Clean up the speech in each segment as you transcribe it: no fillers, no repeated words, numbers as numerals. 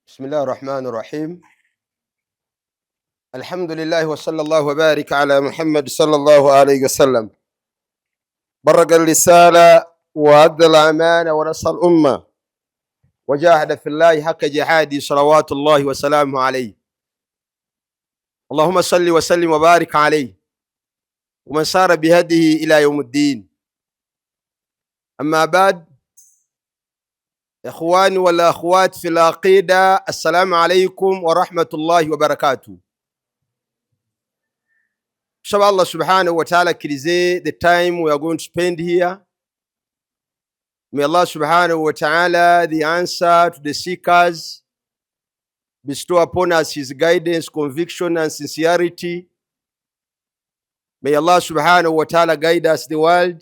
Bismillahi rahmani rahim. Alhamdulillahi wa sallallahu wa barika ala Muhammad sallallahu alayhi wasallam. Baraka lisala wa adda al-amana wa nasa al-umma wa jahada fillahi haqqa jihadi salawatullahi wa salamuhu alayhi. Allahumma salli wa sallim wa barik alayhi wa man sara bihadihi ila yawmiddin. Amma ba'd. Ikhwani wal akhwat fil aqida, assalamu alaikum wa rahmatullahi wa barakatuh. Tusaba Allah subhanahu wa ta'ala akkirize the time we are going to spend here. May Allah subhanahu wa ta'ala, the answer to the seekers, bestow upon us his guidance, conviction and sincerity. May Allah subhanahu wa ta'ala guide us the world.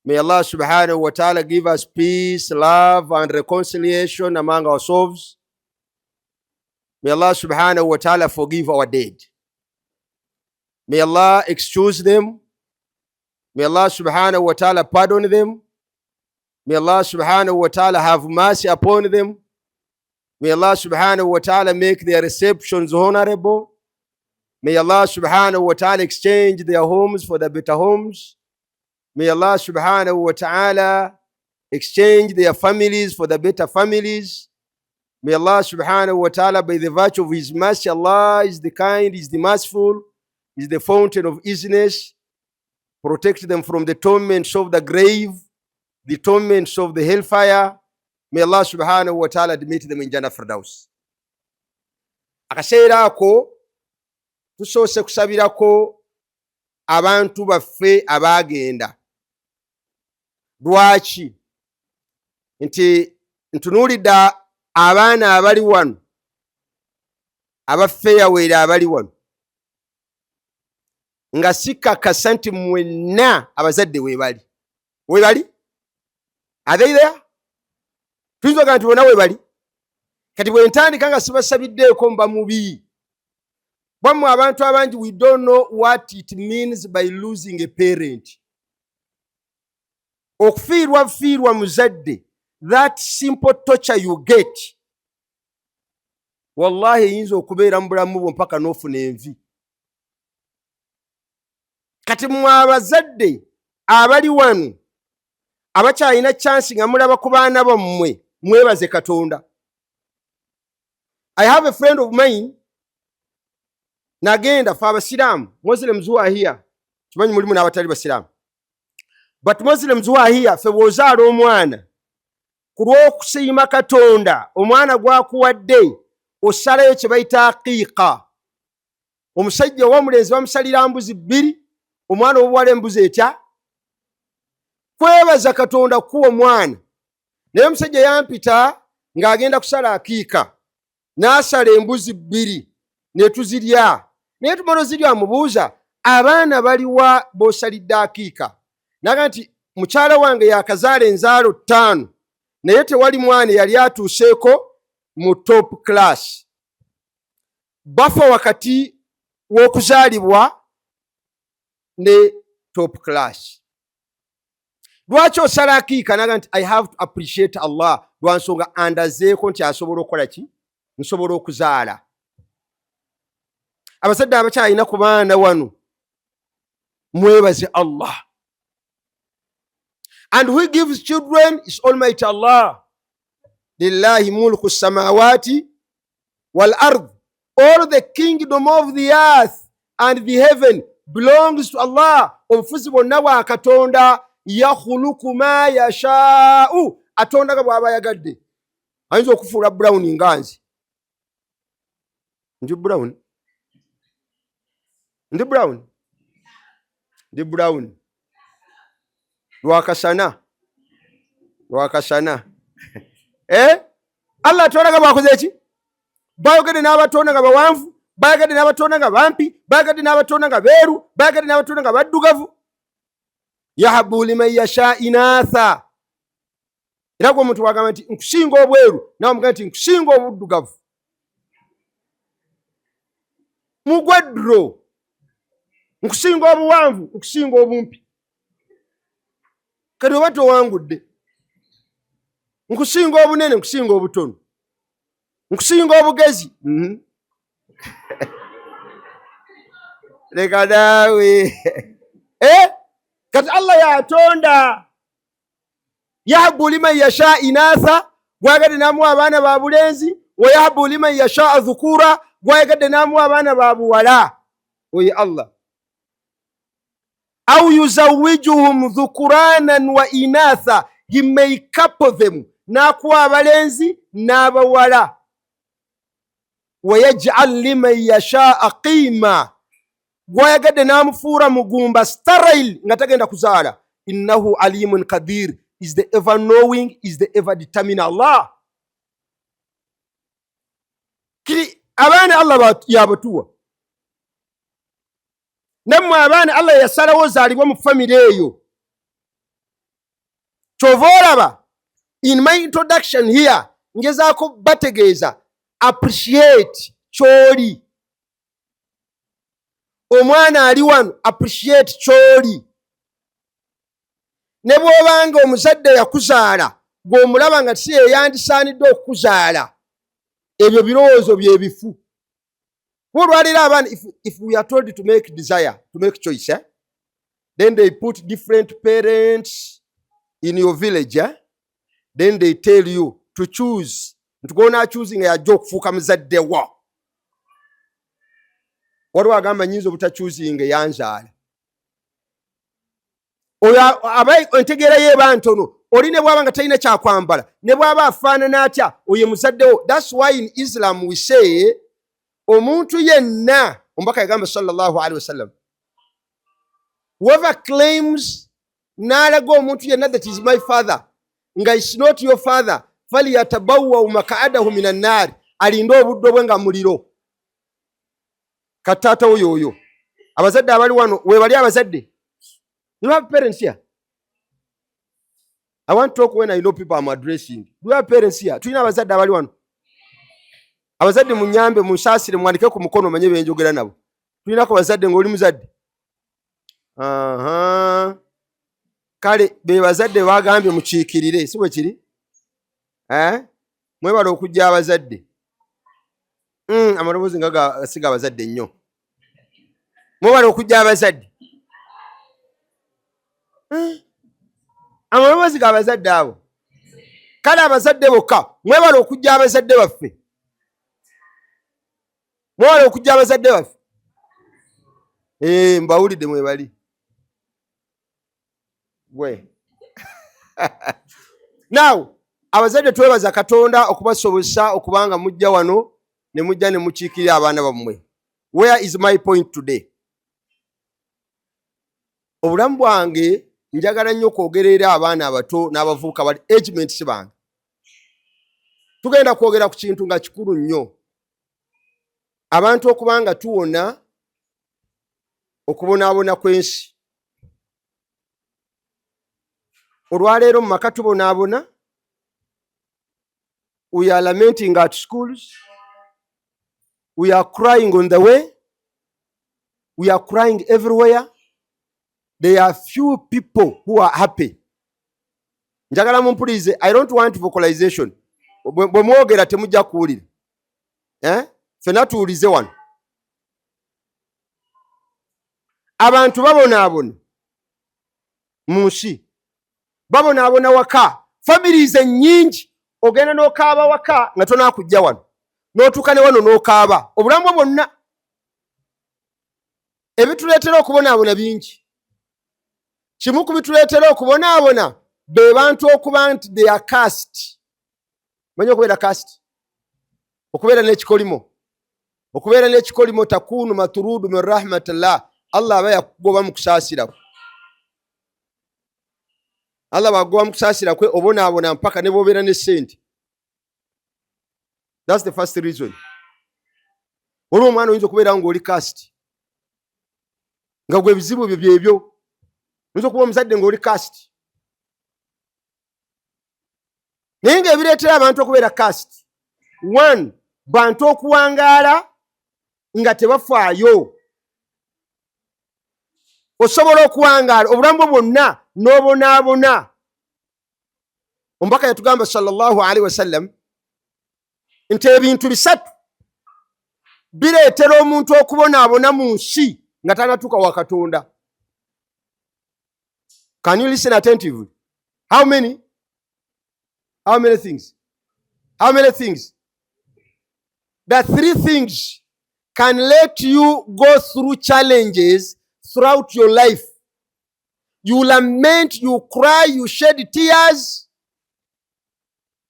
May Allah subhanahu wa ta'ala give us peace, love and reconciliation among ourselves. May Allah subhanahu wa ta'ala forgive our dead. May Allah excuse them. May Allah subhanahu wa ta'ala pardon them. May Allah subhanahu wa ta'ala have mercy upon them. May Allah subhanahu wa ta'ala make their receptions honorable. May Allah subhanahu wa ta'ala exchange their homes for the better homes. May Allah subhanahu wa ta'ala exchange their families for the better families. May Allah subhanahu wa ta'ala, by the virtue of His mercy, Allah is the kind, is the merciful, is the fountain of easiness. Protect them from the torments of the grave, the torments of the hellfire. May Allah subhanahu wa ta'ala admit them in Jannah Firdaus. Akaseera ako tusoose kusabirako abantu baffe abaagenda. Lwaki? Nti ntunuulidde abaana abali wano, abaffeeyaweera abali wano, nga sikakasa nti mwenna abazadde weebali. Weebali? Are they there? Tuyinza ogamba nti bonna weebali. Kati bwe ntandika nga sibasabiddeeko mba mubi. Bwammwe abantu abangi, we don't know what it means by losing a parent. Okufiirwa fiirwa muzadde, that simple torture you get, wallahi eyinza okubeera mu bulamu bwo mpaka n'ofuna envi. Kati mmwe abazadde abali wano abakyalina chance nga mulaba ku baana bammwe, mwebaze Katonda. I have a friend of mine, nagenda fe abasiraamu, Muslims who are here, kimanyi mulimu n'abatali basiraamu, but Muslims who are here, fe bw'ozaala omwana ku lw'okusiima Katonda omwana gwakuwadde, osalayo kye bayita aqiiqa. Omusajja ow'omulenzi bamusalira mbuzi 2, omwana ow'obuwala embuzi etya, kwebaza Katonda kuwa omwana. Naye omusajja yampita ng'agenda kusala akiika, n'asala embuzi 2 ne tuzirya. Naye tumala ozirya, amubuuza, abaana baliwa b'osalidde akiika? Naga nti mukyala wange yakazaala enzaalo 5, naye tewali mwana yali atuuseeko mu top class, bafa wakati w'okuzaalibwa ne top class. Lwaki osala akiika? Naga nti I have to appreciate Allah lwa nsonga andazeeko nti asobola okukola ki, nsobola okuzaala. Abazadde abakyalina ku baana wano, mwebaze Allah. And who gives children is Almighty Allah. Lillahi mulku samawati wal ard. All the kingdom of the earth and the heaven belongs to Allah. Obufuzi bwonna bwa Katonda. Yakhuluku ma yashaau, atonda nga bw'aba ayagadde. Ayinza okufuula brown nga nze ndi brown, ndi brown, ndi brown lwakasana, lwakasana, eh? Allah atonda nga bwakoze eki, bayogedde n'abatonda nga bawanvu, bayagadde n'abatonda nga bampi, bayagadde n'abatonda nga beeru, bayagadde n'abatonda nga baddugavu. Yahabu liman yasha inatha. Era gwe omuntu wagamba nti nkusinga obweru, nawe omugamba nti nkusinga obuddugavu, mugwaddro, nkusinga obuwanvu, nkusinga obumpi. Kati oba towangudde, nkusinga obunene, nkusinga obutono. Nkusinga obugezi. Leka naawe. Eh? Kati Allah yatonda. Yahabu liman yasha inatha, gwayagadde n'amuwa abaana ba bulenzi, wa yahabu liman yasha dhukura, gwayagadde n'amuwa abaana ba buwala. Oye Allah. Au yuzawijuhum dhukuranan wa inatha, he may couple them, n'akuwa abalenzi n'abawala. Wa yaj'al liman yasha qima, gwayagadde n'amufuura mugumba, sterile, nga tagenda kuzaala. Innahu alimun qadir, is the ever knowing, is the ever determined Allah. Kiri abaana Allah yabatuwa, nammwe abaana Allah yasalawo zaalibwa mu famire eyo. Kyova olaba in my introduction here ngezaako bategeeza appreciate kyoli. Omwana ali wano, appreciate kyoli. Ne bw'obanga omuzadde yakuzaala gw'omulaba nga si yeyandisaanidde okukuzaala, ebyo birowoozo byebifu. Kuba olwaleero abaana, if we are told to make desire, to make choice, eh? Then they put different parents in your village, eh? Then they tell you to choose nti gwona choosing yajja okufuuka muzadde wo. Waliwo agamba nyinza obutachuusinga eyanzaala. Oyo aba entegeera ye eba ntono. Oli ne bw'aba nga talina kyakwambala, ne bw'aba afaanana atya, oyo muzaddewo. That's why in Islam we say omuntu yenna, omubaka yagamba sallallahu alaihi wasallam, whoever claims n'alaga omuntu yenna that is my father nga is not your father, falyatabawwau makaadahu min annaari, alinde obuddo bwe nga muliro. Kataata wo yoyo. Abazadde abali wano, webali abazadde? You have parents here? I want to talk when I know people I'm addressing. Do you have parents here? Tulina abazadde abali wano? Abazadde munyambe, munsaasire, muwandike ku mukono manye benjogera nabo. Tulinako bazadde? Ng'oli muzadde? Aha. Kale be bazadde bagambye mukiikirire, si bwe kiri? Eh? Mwebale okujja abazadde. Amaloboozi nga gasiga abazadde nnyo. Mwebale okujja abazadde. Amaloboozi g'abazadde abo. Kale abazadde bokka, mwebale okujja abazadde baffe. Mwebale okujja abazadde baffe. Eh, mbawulidde mwebali. Gwe. Now, abazadde twebaza Katonda okubasobozesa okubanga mujja wano ne mujja ne mukiikirira abaana bammwe. Where is my point today? Obulamu bwange njagala nnyo okwogerera abaana abato n'abavubuka bali agemates bange. Tugenda kwogera ku kintu nga kikulu nnyo. Abantu okuba nga tuwona okubonaabona kw'ensi. Olwaleero mu maka tubonaabona. We are lamenting at schools. We are crying on the way. We are crying everywhere. There are few people who are happy. Njagala mumpulize, I don't want vocalization. Bwe mwogera temujja kuwulira. Eh? Ffenna tuwulize wano. Abantu babonaabona mu nsi, babonaabona waka, families ennyingi ogenda n'okaaba waka nga tonaakujja wano, n'otuuka ne wano n'okaaba obulamu bwo bwonna. Ebituleetera okubonaabona bingi. Kimu ku bituleetera okubonaabona be bantu okuba nti they are cursed. Manyi okubeera cursed? Okubeera n'ekikolimo. Okubeera n'ekikolimo, takuunu maturudu min rahmatillah, Allah aba yakugoba mu kusaasira kwe. Allah bwakugoba mu kusaasira kwe, obonaabona mpaka ne bw'obeera ne ssente. That's the first reason. Waliwo omwana oyinza okubeera ng'oli cursed, nga gwe ebizibu byo byebyo. Oyinza okuba omuzadde ng'oli cursed, naye ng'ebireetera abantu okubeera cursed, one, bantu okuwangaala nga tebafaayo. Osobola okuwangaala obulamu bwo bwonna n'obonaabona. Omubaka yatugamba sallallahu alaihi wasallam, Nti ebintu bisatu bireetera omuntu okubonaabona mu nsi nga tanatuuka wa Katonda. Can you listen attentively? How many? How many things? How many things? The three things can let you go through challenges throughout your life. You lament, you cry, you shed tears.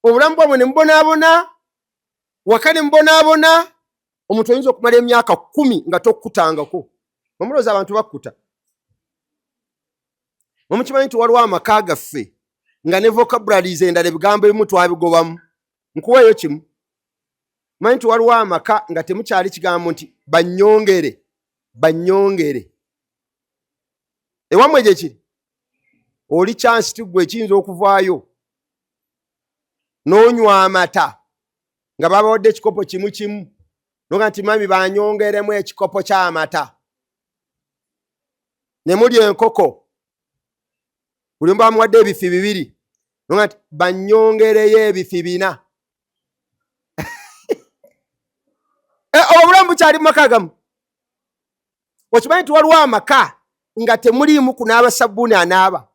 Obulamu bwabwe ne mubonaabona, waka ne mubonaabona. Omuntu oyinza okumala emyaka 10 nga tokkutangako. Omulowooza abantu bakkuta. Mumukimanyi nti waliwo amaka gaffe nga ne vocabularies endala, ebigambo ebimu twabigobamu. Nkuweeyo kimu. Manyi nti waliwo amaka nga temukyali kigambo nti bannyongere, bannyongere. Ewammwe gye kiri? Oli chance tiggwe ekiyinza okuvaayo n'onywa amata nga babawadde ekikopo kimu kimu, noga nti mami banyongeremu ekikopo ky'amata, ne mulya enkoko buli omu bamuwadde ebifi bibiri, noga nti banyongereyo ebifi bina. Obulamu bukyali mu maka agamu. Okimanyi nti waliwo amaka nga temuliimu kunaaba sabbuuni anaaba,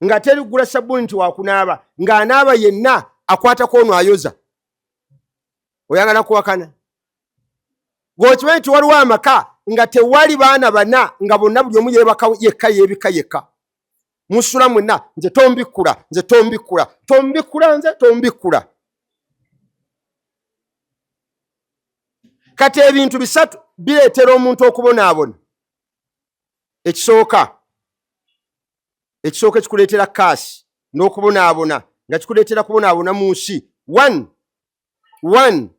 nga terigula sabbuuni nti wakunaaba, ng'anaaba yenna akwatako ono ayoza. Oyagala kuwakana? Gweokimanyi nti waliwo amaka nga tewali baana bana nga bonna buli omu yeebaka yekka, yeebika yekka, musula mwenna, nze tombikkula, nze tombikkula, tombikkula, nze tombikkula. Kati ebintu bisatu bireetera omuntu okubonaabona. Ekisooka, ekisooka ekikuleetera kaasi n'okubonaabona, nga kikuleetera kubonaabona mu nsi, one one,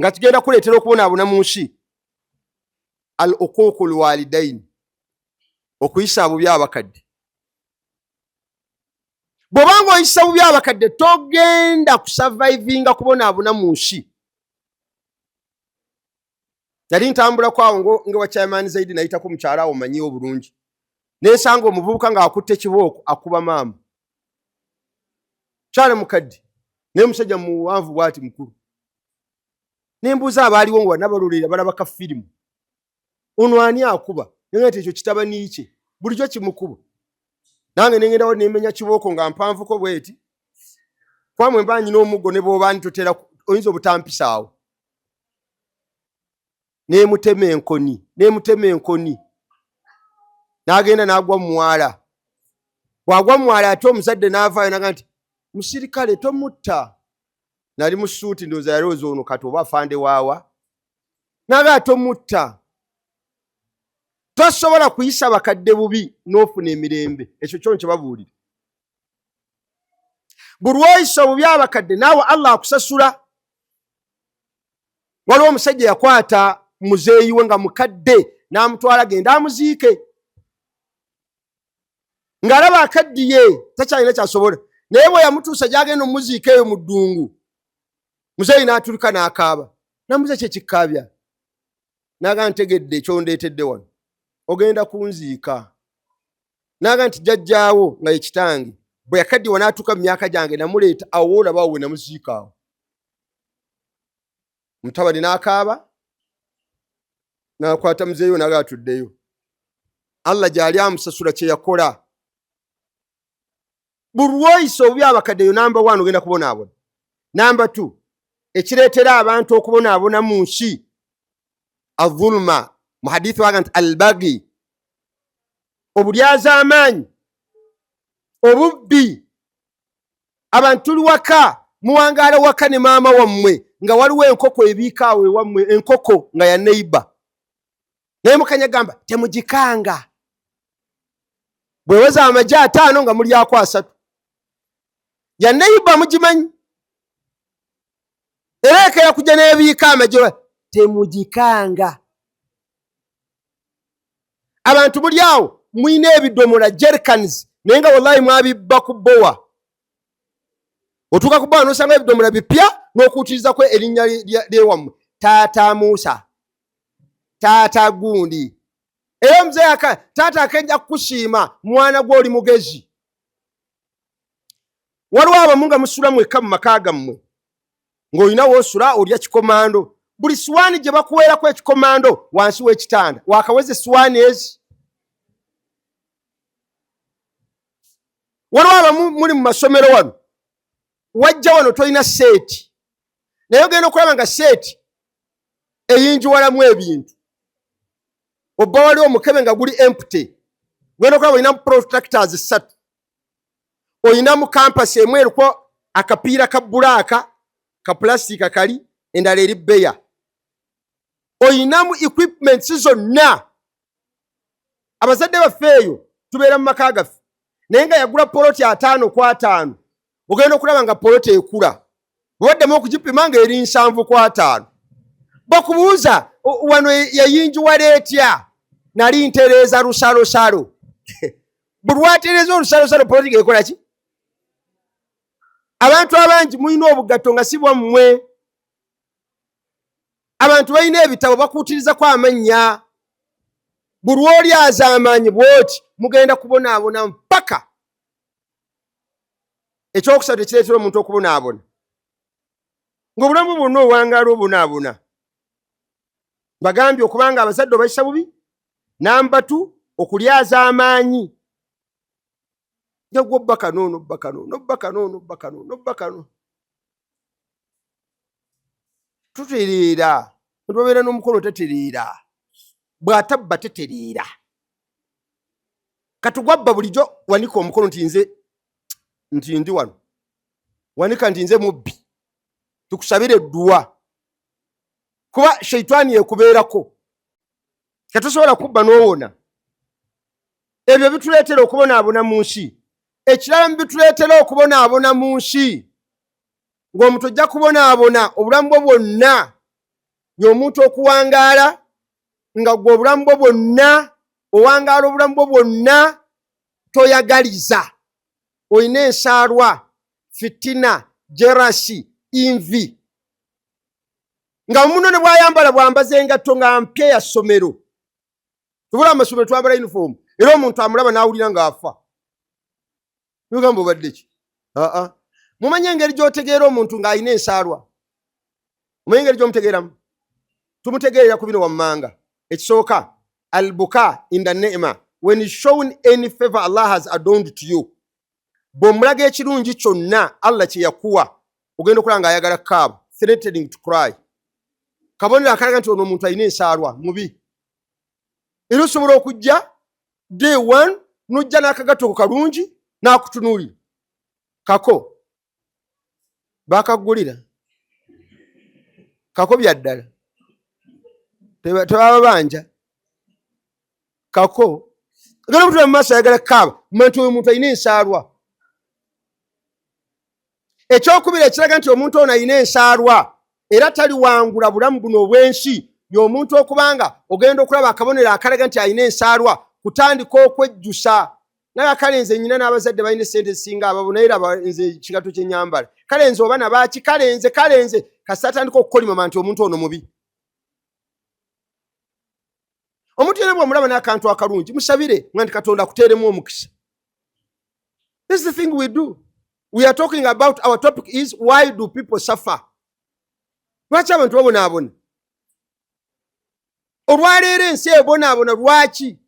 nga kigenda kuleetera okubonaabona mu nsi, al uquuqu lwalidaini, okuyisa bubi abakadde. Bw'obanga oyisa bubi abakadde, togenda kusavaivinga kubonaabona mu nsi. Nali ntambulako awo nga wa chairman Zaidi, nayitako mukyala awo manyiwo obulungi, nensanga omuvubuka ng'akutte kibooko akuba maama, kyala mukadde, naye musajja muwanvu bwati mukulu. Nembuuza abaaliwo nga banabalolera balaba ka firimu, ono ani akuba? Naye nti ekyo kitabani kye bulijjo kimukuba. Nange nengendawo nemenya kibooko nga mpanvuko bweti, kwamwe mba nyina omuggo ne bwoba ntotera oyinza obutampisaawo. Nemutema enkoni, nemutema enkoni, n'agenda n'agwa mu mwala. Bw'agwa mu mwala ate omuzadde n'avaayo naga nti musirikale tomutta. Nali mu suuti, ndowooza yalowooza ono kati oba afande waawa, naga tomutta. Tosobola kuyisa bakadde bubi n'ofuna emirembe. Ekyo kyo nkibabuulire. Buli lwoyisa obubi abakadde, naawe Allah akusasula. Waliwo omusajja yakwata muzeeyi we nga mukadde n'amutwala genda amuziike, ng'alaba akaddiye takyalina kyasobola, naye bwe yamutuusa gy'agenda omuziika eyo mu ddungu, muzeeyi n'atulika n'akaaba. Namuze kyekikkaabya, naga ntegedde ekyondeetedde wano, ogenda kunziika. Naga nti jjajjaawo nga ye kitange bwe yakaddiwa n'atuuka mu myaka gyange namuleeta awo olaba awo we namuziika awo. Mutabani n'akaaba n'akwata muzeeyi we naga atuddeyo. Allah gy'ali amusasula kye yakola. Buli lwoyisa obubi abakadde, yo namba one, ogenda kubonaabona. Namba two ekireetera abantu okubonaabona mu nsi, azuluma. Mu hadithi waga nti albagi, obulyazaamaanyi, obubbi. Abantu tuli waka, muwangaala waka ne maama wammwe nga waliwo enkoko ebiika awo ewammwe, enkoko nga ya neiba, naye mukanya gamba temugikanga, bweweza amagi 50 nga mulyako 3. Ya neiba mugimanyi, era ekera kujja n'ebiika amagi, temugikanga. Abantu muli awo mulina ebidomola, jerkans, naye nga wallahi mwabibba ku bowa. Otuuka ku bowa n'osanga ebidomola bipya n'okuutirizako erinnya lyewammwe, taata Musa, taata gundi. Era omuzeeyi taata akenja kukusiima, mwana gwe oli mugezi. Waliwo abamu nga musula mwekka mu maka gammwe, ng'olina woosula olya kikomando, buli siwaani gye bakuweerako ekikomando wansi w'ekitanda wakaweza esiwaani ezi. Waliwo abamu muli mu masomero wano, wajja wano tolina seeti, naye ogenda okulaba nga seeti eyingiwalamu ebintu, obba wali omukebe nga guli empty, ogenda okulaba olinamu protractors 3, olinamu kampasi emu eriko akapiira ka bulaaka ka pulastika kali, endala eri bbeya, olinamu equipments zonna. Abazadde baffe eyo tubeera mu maka gaffe, naye nga yagula poloti 5 ku 5, ogenda okulaba nga poloti ekula, bwebaddemu okugipima nga eri 7 ku 5. Bakubuuza wano yayingiwala etya? Nali ntereeza lusalosalo. Buli lwatereeza olusalosalo poloti ng'ekola ki? Abantu abangi mulina obugatto nga si bwammwe. Abantu balina ebitabo bakuutirizako amannya. Buli lw'olyaza amaanyi bw'oti mugenda kubonaabona mpaka. Ekyokusatu ekireetera omuntu okubonaabona, ng'obulamu bwonna owangaala obonaabona. Mbagambye okubanga abazadde obayisa bubi. Namba 2, okulyaza amaanyi. Njagwa obba kano n'obba kano n'obba kano n'obba kano n'obba kano. Tutereera. Tubeera n'omukono tetereera. Bw'atabba tetereera. Katugwabba bulijjo wanika omukono nti nze nti ndi wano. Wanika nti nze mubbi. Tukusabire edduwa. Kuba sheitani ekubeerako. Katosobola kubba n'owona. Ebyo bituleetera okubonaabona mu nsi. Ekirala mu bituleetera okubonaabona mu nsi, ng'omuntu ojja kubonaabona obulamu bwo bwonna, y'omuntu okuwangaala nga ggwe obulamu bwo bwonna owangaala obulamu bwo bwonna toyagaliza, olina ensaalwa, fitina, jerasi, envy, nga muno ne bw'ayambala bw'ambaza engatto nga mpya ya ssomero. Tubula amasomero twambala uniform, era omuntu amulaba n'awulira ng'afa. Nugamba obadde ki? Aa, mumanyi engeri gy'otegeera omuntu ng'alina ensaalwa? Omanyi engeri gy'omutegeeramu? Tumutegeerera ku bino wammanga. Ekisooka, albuka in the ni'ma, when is shown any favor Allah has adorned to you. Bw'omulaga ekirungi kyonna Allah kye yakuwa, ogenda okulaba ng'ayagala kaaba, threatening to cry. Kabonero akalaga nti ono omuntu alina ensaalwa, mubi. Era osobola okujja day one n'ojja n'akagatto ko kalungi n'akutunuulira. Kako bakagulira kako bya ddala, tebaba banja kako. Ogenda okutula mu maaso ayagala kaaba, manya nti oyo omuntu alina ensaalwa. Ekyokubiri ekiraga nti omuntu ono alina ensaalwa era taliwangula bulamu buno obw'ensi, y'omuntu okubanga ogenda okulaba akabonero akalaga nti alina ensaalwa, kutandika okwejjusa. Naye kale nze nnyina n'abazadde balina essente ezisinga ababo, naye laba nze ekigatto kye nnyambala, kale nze oba nabaaki, kale nze, kale nze. Kasita atandika okukolimama nti omuntu ono mubi. Omuntu yenna bw'omulaba n'akantu akalungi, musabire nga nti Katonda akuteeremu omukisa. This is the thing we do. We are talking about, our topic is why do people suffer? Lwaki abantu babonaabona? Olwaleero ensi ebonaabona lwaki?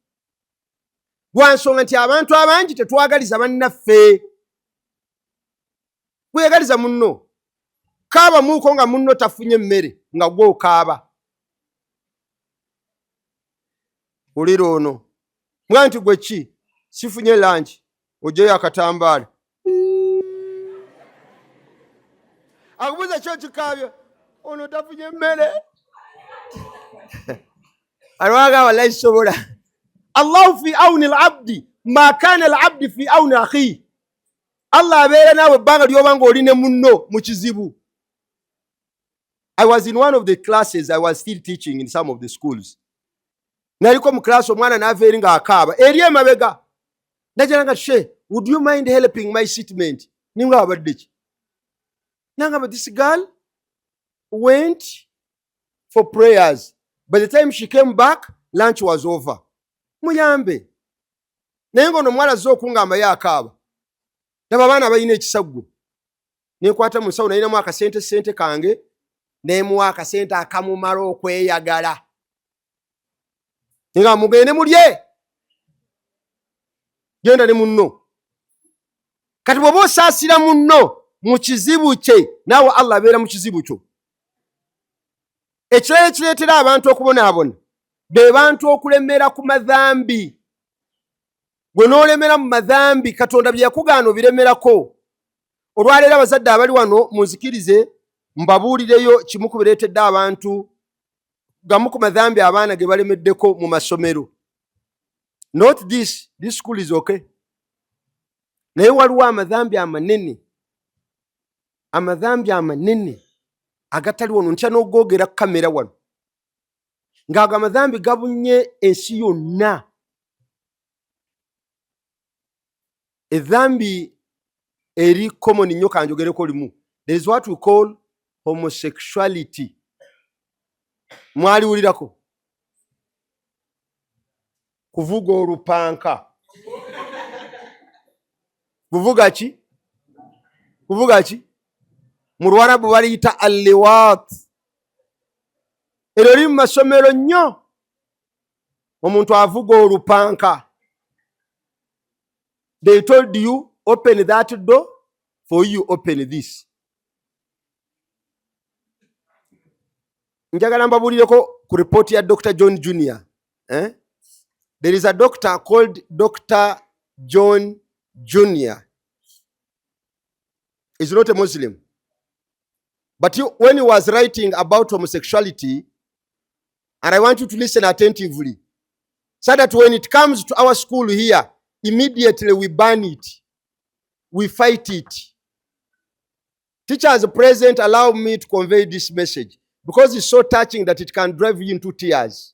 Lwa nsonga nti abantu abangi tetwagaliza bannaffe. Gweyagaliza munno. Kaaba muuko nga munno tafunye mmere nga gwe okaaba. Wulira ono. Mwa nti gwe ki? Sifunye lunch. Oggyeyo akatambaala. Akubuuza ki okikaabye? Ono tafunye mmere. Alwaga wallahi sobola. Allahu fi auni al-abdi ma kana al-abdi fi auni akhihi. Allah abeera naawe ebbanga ly'oba ng'oli ne munno mu kizibu. I was in one of the classes, I was still teaching in some of the schools. Naliko mu class omwana n'ava eri ng'akaaba eri emabega. Najja nga she, would you mind helping my seatmate? Ninga abadde ki? Nangamba this girl went for prayers. By the time she came back, lunch was over. Muyambe. Naye ng'ono omuwala azze okungamba ye akaaba. Laba abaana balina ekisaggo. Nenkwata mu nsawo, nalinamu akasente sente kange, nemuwa akasente akamumala okweyagala, nga mugende mulye, genda ne munno. Kati bw'oba osaasira munno mu kizibu kye, naawe Allah abeera mu kizibu kyo. Ekirala ekireetera abantu okubonaabona be bantu okulemera ku madhambi. Gwe n'olemera mu madhambi, Katonda bye yakugaana obiremerako. Olwaleero abazadde abali wano munzikirize mbabuulireyo kimu ku bireetedde abantu, gamu ku madhambi abaana ge balemeddeko mu masomero. Not this, this school is okay, naye waliwo amadhambi amanene, amadhambi amanene agatali wano, ntya n'ogoogera kamera wano, ng'ago amadhambi gabunye ensi yonna. Edhambi eri common nnyo, kanjogereko limu. There is what we call homosexuality. Mwaliwulirako? Kuvuga olupanka. Kuvuga ki? Kuvuga ki? Mu Lwarabu baliyita alliwat. Eryo liri mu masomero nnyo. Omuntu avuga olupanka. They told you open that door, for you open this. Njagala mbabuulireko ku report ya Dr John Junior, eh? There is a doctor called Dr John Junior. Is not a Muslim, but when he was writing about homosexuality, and I want you to listen attentively so that when it comes to our school here, immediately we ban it, we fight it. Teachers present, allow me to convey this message because it's so touching that it can drive you into tears.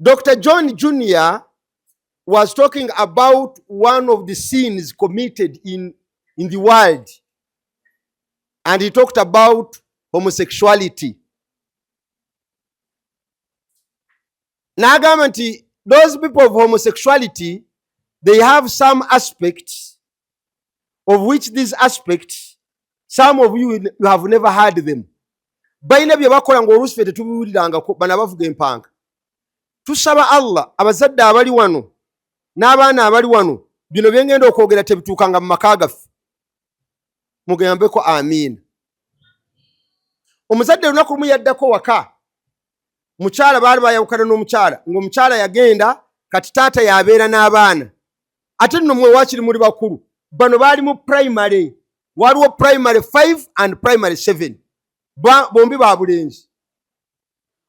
Dr. John Jr. was talking about one of the sins committed in the world. And he talked about homosexuality. N'agamba nti those people of homosexuality, they have some aspects of which these aspects, some of you, you have never heard them. Balina bye bakola ng'oluusi ffe tetubiwulirangako. Bano abavuga empanga, tusaba Allah, abazadde abali wano n'abaana abali wano, bino bye ngenda okwogera tebituukanga mu maka gaffe. Mugambeko amiina. Omuzadde olunaku lumu yaddako waka, mukyala baali bayawukana n'omukyala, ng'omukyala yagenda, kati taata yabeera n'abaana. Ate nno mwe wakiri muli bakulu, bano baali mu primary, waliwo primary 5 and primary 7, bombi ba bulenzi.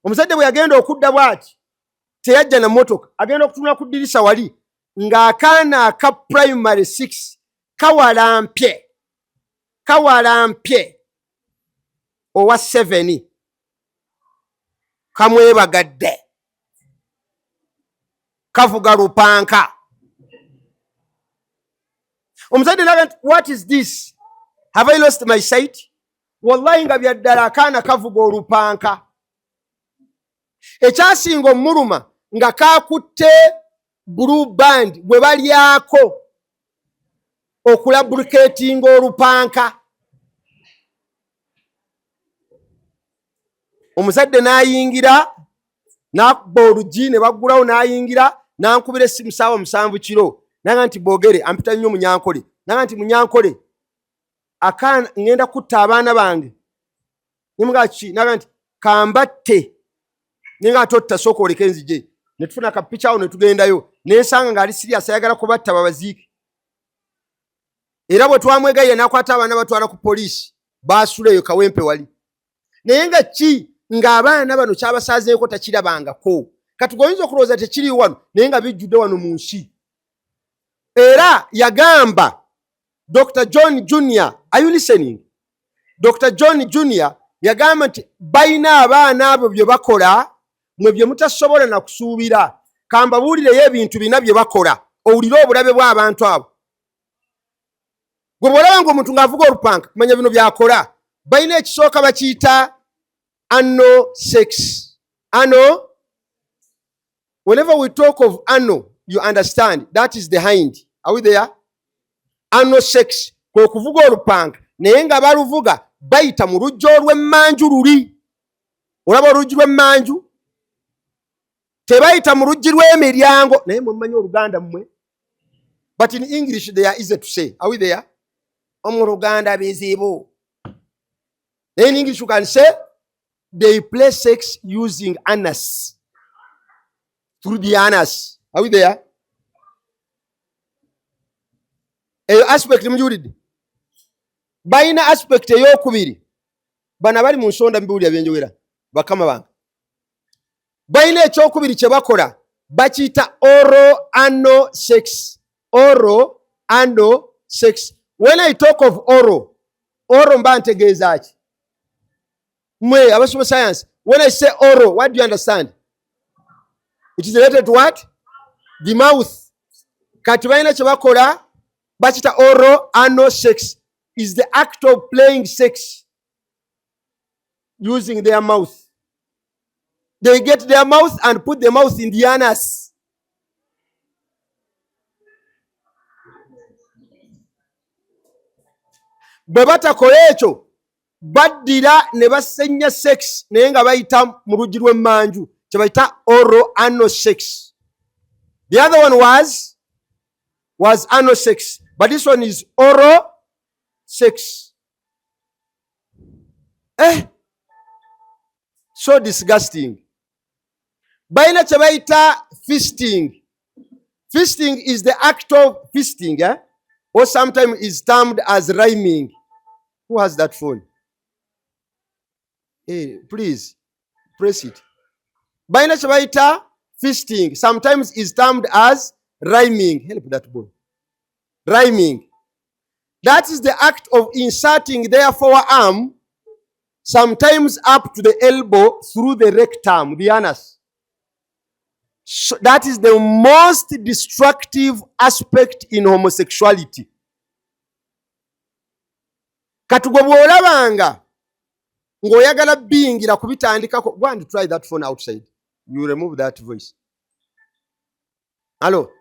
Omuzadde bwe yagenda okudda bw'ati, teyajja na mmotoka, agenda okutunula ku ddirisa wali ng'akaana aka primary 6 kawalampye, kawalampye owa 7, kamwebagadde, kavuga lupanka. Omuzadde naga nti, "What is this? Have I lost my sight?" Wallahi nga byaddala akaana kavuga olupanka. Ekyasinga omuluma nga kakutte Blue Band bwe balyako okulabuketinga olupanka. Omuzadde n'ayingira, n'akuba oluggi ne baggulawo, n'ayingira, n'ankubira essimu saawa 7 kiro, naga nti, "Boogere." Ampita nnyo Munyankole. Naga nti, "Munyankole, akaana ŋŋenda kutta abaana bange." Nemugaa ki? Naga nti, "Kambatte." Nenga totta, sooka oleke nzije. Ne tufuna akapicha awo ne tugendayo, nensanga ng'ali serious, ayagala kubatta babaziike. Era bwe twamwegayira n'akwata abaana batwala ku poliisi, baasula eyo Kawempe wali. Naye nga ki ng'abaana bano kyabasaazeeko takirabangako. Kati gweoyinza okulowooza tekiriwo wano, naye nga bijjudde wano mu nsi. Era yagamba Dr John Junior, are you listening? Dr John Junior yagamba nti balina abaana abo bye bakola mwe bye mutasobola na kusuubira. Kambabuulireyo ebintu bina bye bakola, owulire obulabe bw'abantu abo. Gwe bw'olaba ng'omuntu ng'avuga olupanka, manya bino by'akola. Balina ekisooka bakiyita anal sex. Ano, whenever we talk of anal, you understand that is the hind. Are we there? Anal sex, Kwe kuvuga olupanka naye nga baluvuga bayita mu luggi olw'emmanju luli. Olaba oluggi lw'emmanju? Tebayita mu luggi lw'emiryango. Naye mwe mmanyi Oluganda mmwe. But in English they are easy to say. Are we there? Omu Luganda bizibu. In English you can say they play sex using anus. Through the anus. Are we there? Eyo aspect mugiwulidde? Balina aspect ey'okubiri. Bano abali mu nsonda mubiwulira byenjogera, bakama bange. Balina ekyokubiri kye bakola, bakiyita oral anal sex. Oral anal sex. When I talk of oral, oral mba ntegeeza ki? Mwe abasoma science, when I say oral, what do you understand? It is related to what? The mouth. Kati balina kye bakola bakiyita oral anal sex. Is the act of playing sex using their mouth. They get their mouth and put the mouth in the anus. Bwe batakola ekyo, baddira ne basenya sex naye nga bayita mu luggi lw'emmanju, kye bayita oral anal sex. The other one was anal sex, but this one is oral sex. So disgusting. Balina kye bayita fisting. Fisting is the act of fisting, eh? Or sometimes is termed as rhyming. Who has that phone? Hey, please press it. Balina kye bayita fisting, sometimes is termed as rhyming. Help that boy. Rhyming. That is the act of inserting their forearm, sometimes up to the elbow, through the rectum, the anus. So that is the most destructive aspect in homosexuality. Kati gwe bw'olabanga ng'oyagala biyingira kubitandikako, go and try that phone outside. You remove that voice. Hello.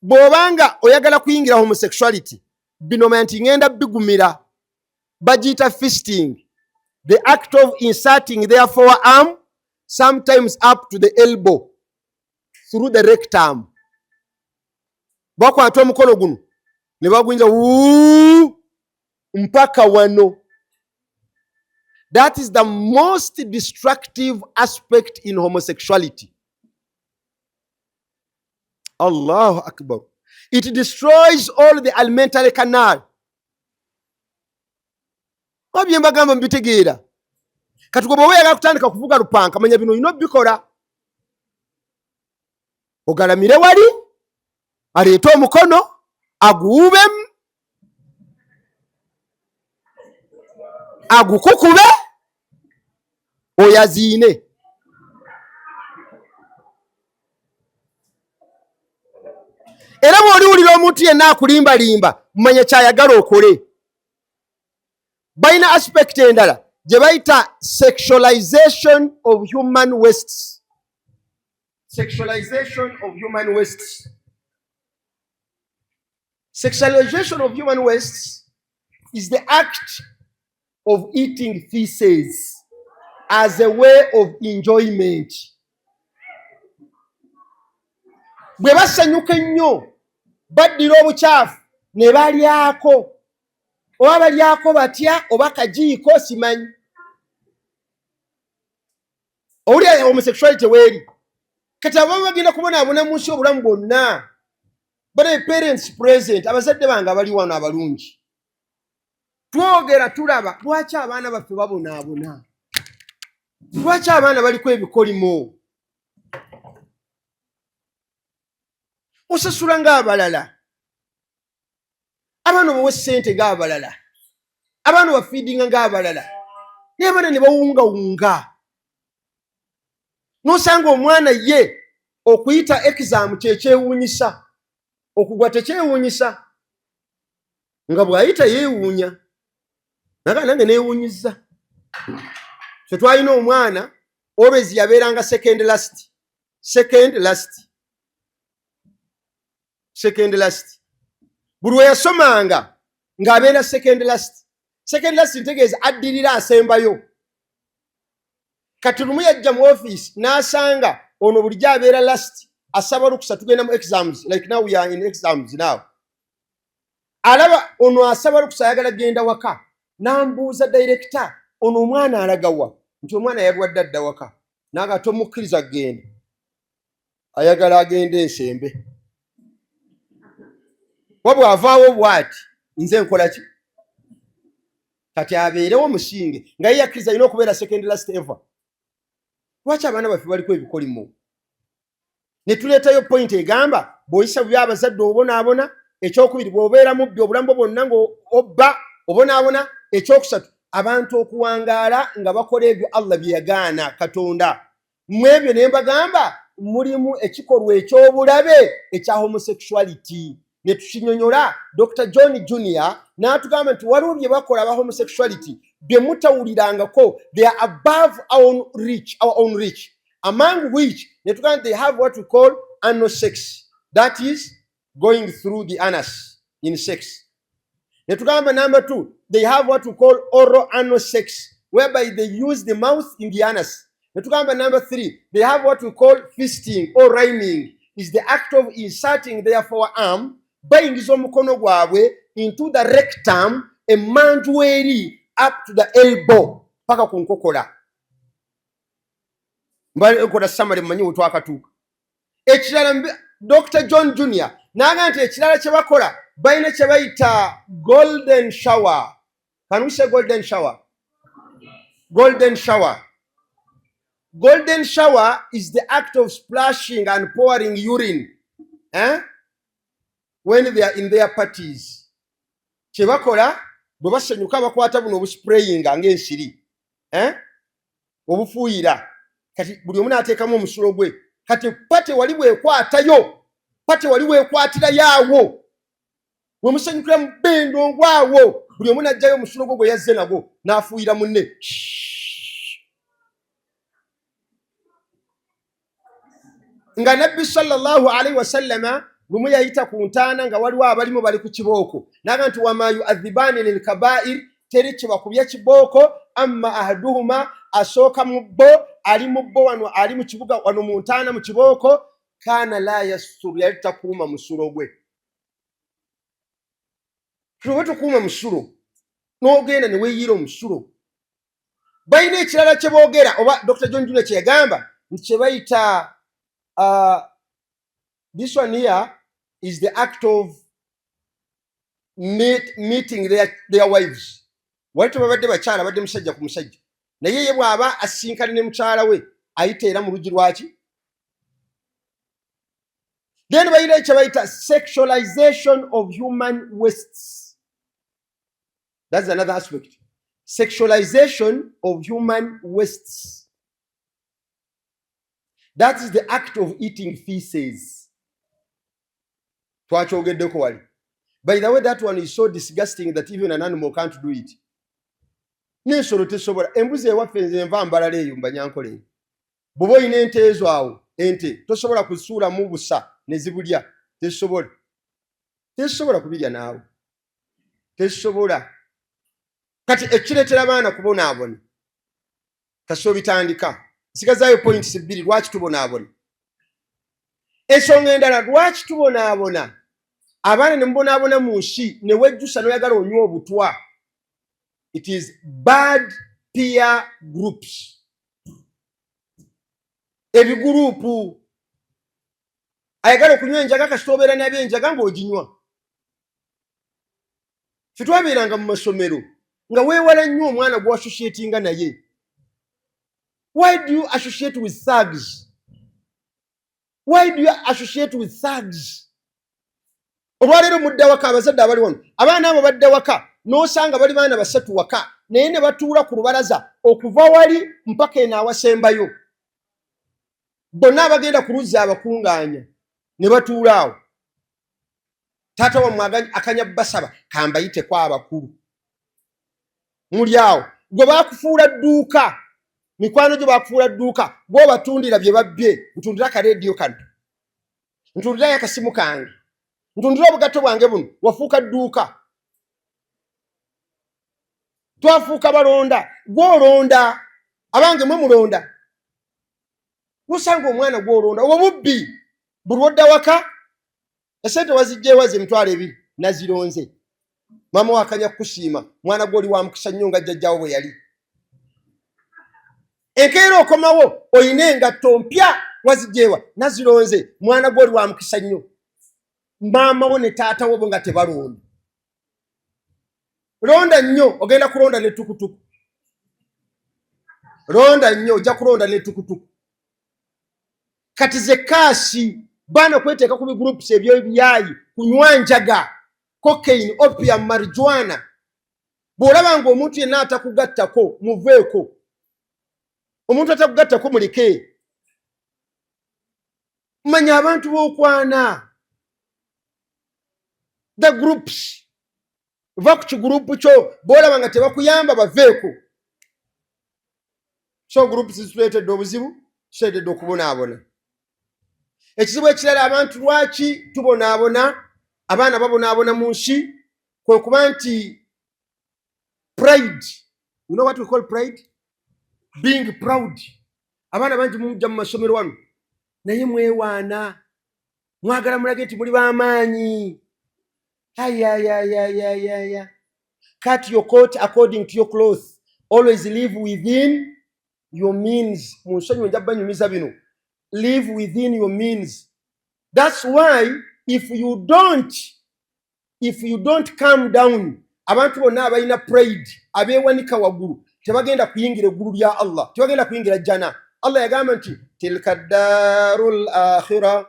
Bw'obanga oyagala kuyingira homosexuality, bino manya nti ngenda bigumira. Bagiyita fisting. The act of inserting their forearm, sometimes up to the elbow, through the rectum. Bakwata omukono guno ne baguyinza wuu mpaka wano. That is the most destructive aspect in homosexuality. Allahu Akbar. It destroys all the alimentary canal. Oba bye mbagamba mubitegeera? Kati gwe bw'oba oyagala kutandika kuvuga lupanka, manya bino olina obikola. Ogalamire wali, aleete omukono aguwubemu, agukukube, oyaziine. Era bw'oliwulira omuntu yenna akulimbalimba, manya kyayagala okole. Balina aspect endala gye bayita sexualization of human wastes. Sexualization of human wastes. Sexualization of human wastes is the act of eating feces as a way of enjoyment. Bwe basanyuka ennyo, baddira obukyafu ne balyako, oba balyako batya, oba kajiiko, simanyi. Owulira homosexuality weeri? Kati abamu bagenda kubonaabona mu nsi obulamu bwonna. But parents present, abazadde bange abali wano abalungi, twogera tulaba lwaki abaana baffe babonaabona, lwaki abaana baliko ebikolimo. Osasula ng'abalala, abaana obawa ssente ng'abalala, abaana obafiidinga ng'abalala, naye abaana ne bawungawunga. N'osanga omwana ye okuyita exam kyekyewuunyisa, okugwa tekyewuunyisa, nga bw'ayita yeewuunya. Naga nange neewuunyizza. Ffe twalina omwana always yabeeranga second last, second last, second last. Buli we yasomanga Ng'abeera second last. Second last ntegeeza addirira, asembayo. Kati lumu yajja mu office n'asanga ono bulijjo abeera last asaba lukusa. Tugenda mu exams, like now we are in exams now. Alaba ono asaba lukusa, ayagala genda waka. N'ambuuza, "Director, ono omwana alagawa?" Nti, "Omwana yalwadde, adda waka." Naga, "Tomukkiriza kugenda, ayagala agende ensembe." Wabwe avaawo bw'ati, nze nkola ki? Kati abeerewo musinge nga ye yakkiriza alina okubeera second last ever. Lwaki abaana baffe baliko ebikolimo? Ne tuleetayo point egamba, bw'oyisa bubi abazadde obonaabona. Ekyokubiri, bw'obeera mubbi obulamu bwo bwonna ng'obba obonaabona. Ekyokusatu, abantu okuwangaala nga bakola ebyo Allah bye yagaana. Katonda mu ebyo ne mbagamba mulimu ekikolwa eky'obulabe ekya homosexuality, ne tukinyonyola. Dr John Junior n'atugamba nti waliwo bye bakola aba homosexuality bye mutawulirangako, they are above our own reach, our own reach. Among which ne tugamba they have what we call anal sex, that is going through the anus in sex. Ne tugamba number two, they have what we call oral anal sex, whereby they use the mouth in the anus. Ne tugamba number three, they have what we call fisting or rimming, is the act of inserting their forearm, bayingiza omukono gwabwe into the rectum, emmanju eri, up to the elbow, paka ku nkokola. Mbakola summary, mmanyi wetwakatuuka. Ekirala, Dr John Junior n'agamba nti ekirala kye bakola, balina kye bayita golden shower. Can we say golden shower? Golden shower. Golden shower is the act of splashing and pouring urine, eh, when they are in their parties. Kye bakola bwe basanyuka, bakwata buno obusprayinga ng'ensiri, eh, obufuuyira. Kati buli omu n'ateekamu omusulo gwe. Kati party wali bwekwatayo, party wali weekwatirayo awo we musanyukira mu bendongo awo, buli omu n'aggyayo omusulo gwe gwe yazze nagwo n'afuuyira munne. Nga Nabbi sallallahu alaihi wasallama lumu yayita ku ntaana nga waliwo abalimu bali ku kibooko, naga nti, "Wama yuadhibaani lilkabair," teri kibakubya kibooko. Amma ahaduhuma, asooka mu bo, ali mu bo wano, ali mu kibuga wano mu ntaana mu kibooko, kaana la yasturu, yali takuuma musulo gwe. Tuba tukuuma musulo n'ogenda ne weeyiira omusulo. Balina ekirala kye boogera, oba Dr John Junior kye yagamba nti kye bayita, this one here is the act of meeting their wives. Wali tebabadde bakyala, badde musajja ku musajja, naye ye bw'aba asinkane ne mukyala we ayita era mu luggi lwaki. Then balina kye bayita sexualization of human wastes. That's another aspect, sexualization of human wastes. That is the act of eating feces. Twakyogeddeko wali. By the way, that one is so disgusting that even an animal can't do it. N'ensolo tesobola. Embuzi ewaffe, nze nva mbalala eyo mbanyankole eyo, bw'oba olina ente ezo awo, ente tosobola kusuulamu busa ne zibulya. Tesobola, tesobola kubirya naawe, tesobola. Kati ekireetera abaana kubonaabona kasi obitandika. Nsigazaayo points bbiri lwaki tubonaabona. Ensonga endala lwaki tubonaabona, abaana ne mubonaabona mu nsi, ne wejjusa n'oyagala onywa obutwa, it is bad peer groups, ebiguruupu. Ayagala okunywa enjaga, kasita obeera nabyo enjaga ng'oginywa. Fe twabeeranga mu masomero nga weewala nnyo omwana gw'associatinga naye. Why do you associate with thugs? Why do you associate with thugs? Olwaleero mudda waka, abazadde abali wano, abaana abo badda waka n'osanga bali baana basatu waka, naye ne batuula ku lubalaza okuva wali mpaka eno awasembayo. Bonna abagenda ku luzzi abakungaanya ne batuula awo. Taata wammwe akanya basaba kambayiteko abakulu muli awo. Gwe bakufuula dduuka, mikwano gyo bakufuula dduuka, gwobatundira bye babbye. "Ntundira akareediyo kano, ntundirayo akasimu kange, ntundira obugatto bwange buno." Wafuuka dduuka. Twafuuka balonda. Gwolonda, abange mwe mulonda, nosanga omwana gwolonda obwo bubbi. Buli lwodda waka, esente wazijja ewaza 20,000, nazironze. Maama wakanya kukusiima, mwana gwoli wa mukisa nnyo nga jjajjawo bwe yali. Enkeera okomawo oyina engatto mpya, wazijjeewa? Nazironze. Mwana gwoli wa mukisa nnyo. Maama wo ne taata wo bo nga tebalonda. Londa nnyo, ogenda kulonda ne tukutuku. Londa nnyo, ojja kulonda ne tukutuku. Kati ze kaasi baana kweteeka ku bigroups ebyebyayi, kunywa njaga, cocaine, opium, marijuana. Bw'olaba ng'omuntu yenna atakugattako, muveeko. Omuntu atakugattako muleke. Manya abantu b'okwana, the groups. Va ku kigurupu kyo, bw'olaba nga tebakuyamba, baveeko. So groups zituleetedde obuzibu, tuleetedde okubonaabona. Ekizibu ekirala, abantu lwaki tubonaabona, abaana babonaabona mu nsi, kwe kuba nti pride. You know what we call pride? Being proud. Abaana bangi mujja mu masomero wano, naye mwewaana, mwagala mulage nti muli b'amaanyi. Ayayayayaya, cut your coat according to your cloth. Always live within your means. Mu nsonyiwe, nja banyumiza bino. Live within your means. That's why if you don't calm down, abantu bonna abalina pride, abeewanika waggulu, tebagenda kuyingira eggulu lya Allah, tebagenda kuyingira jjana. Allah yagamba nti tilka ddaaru l akhira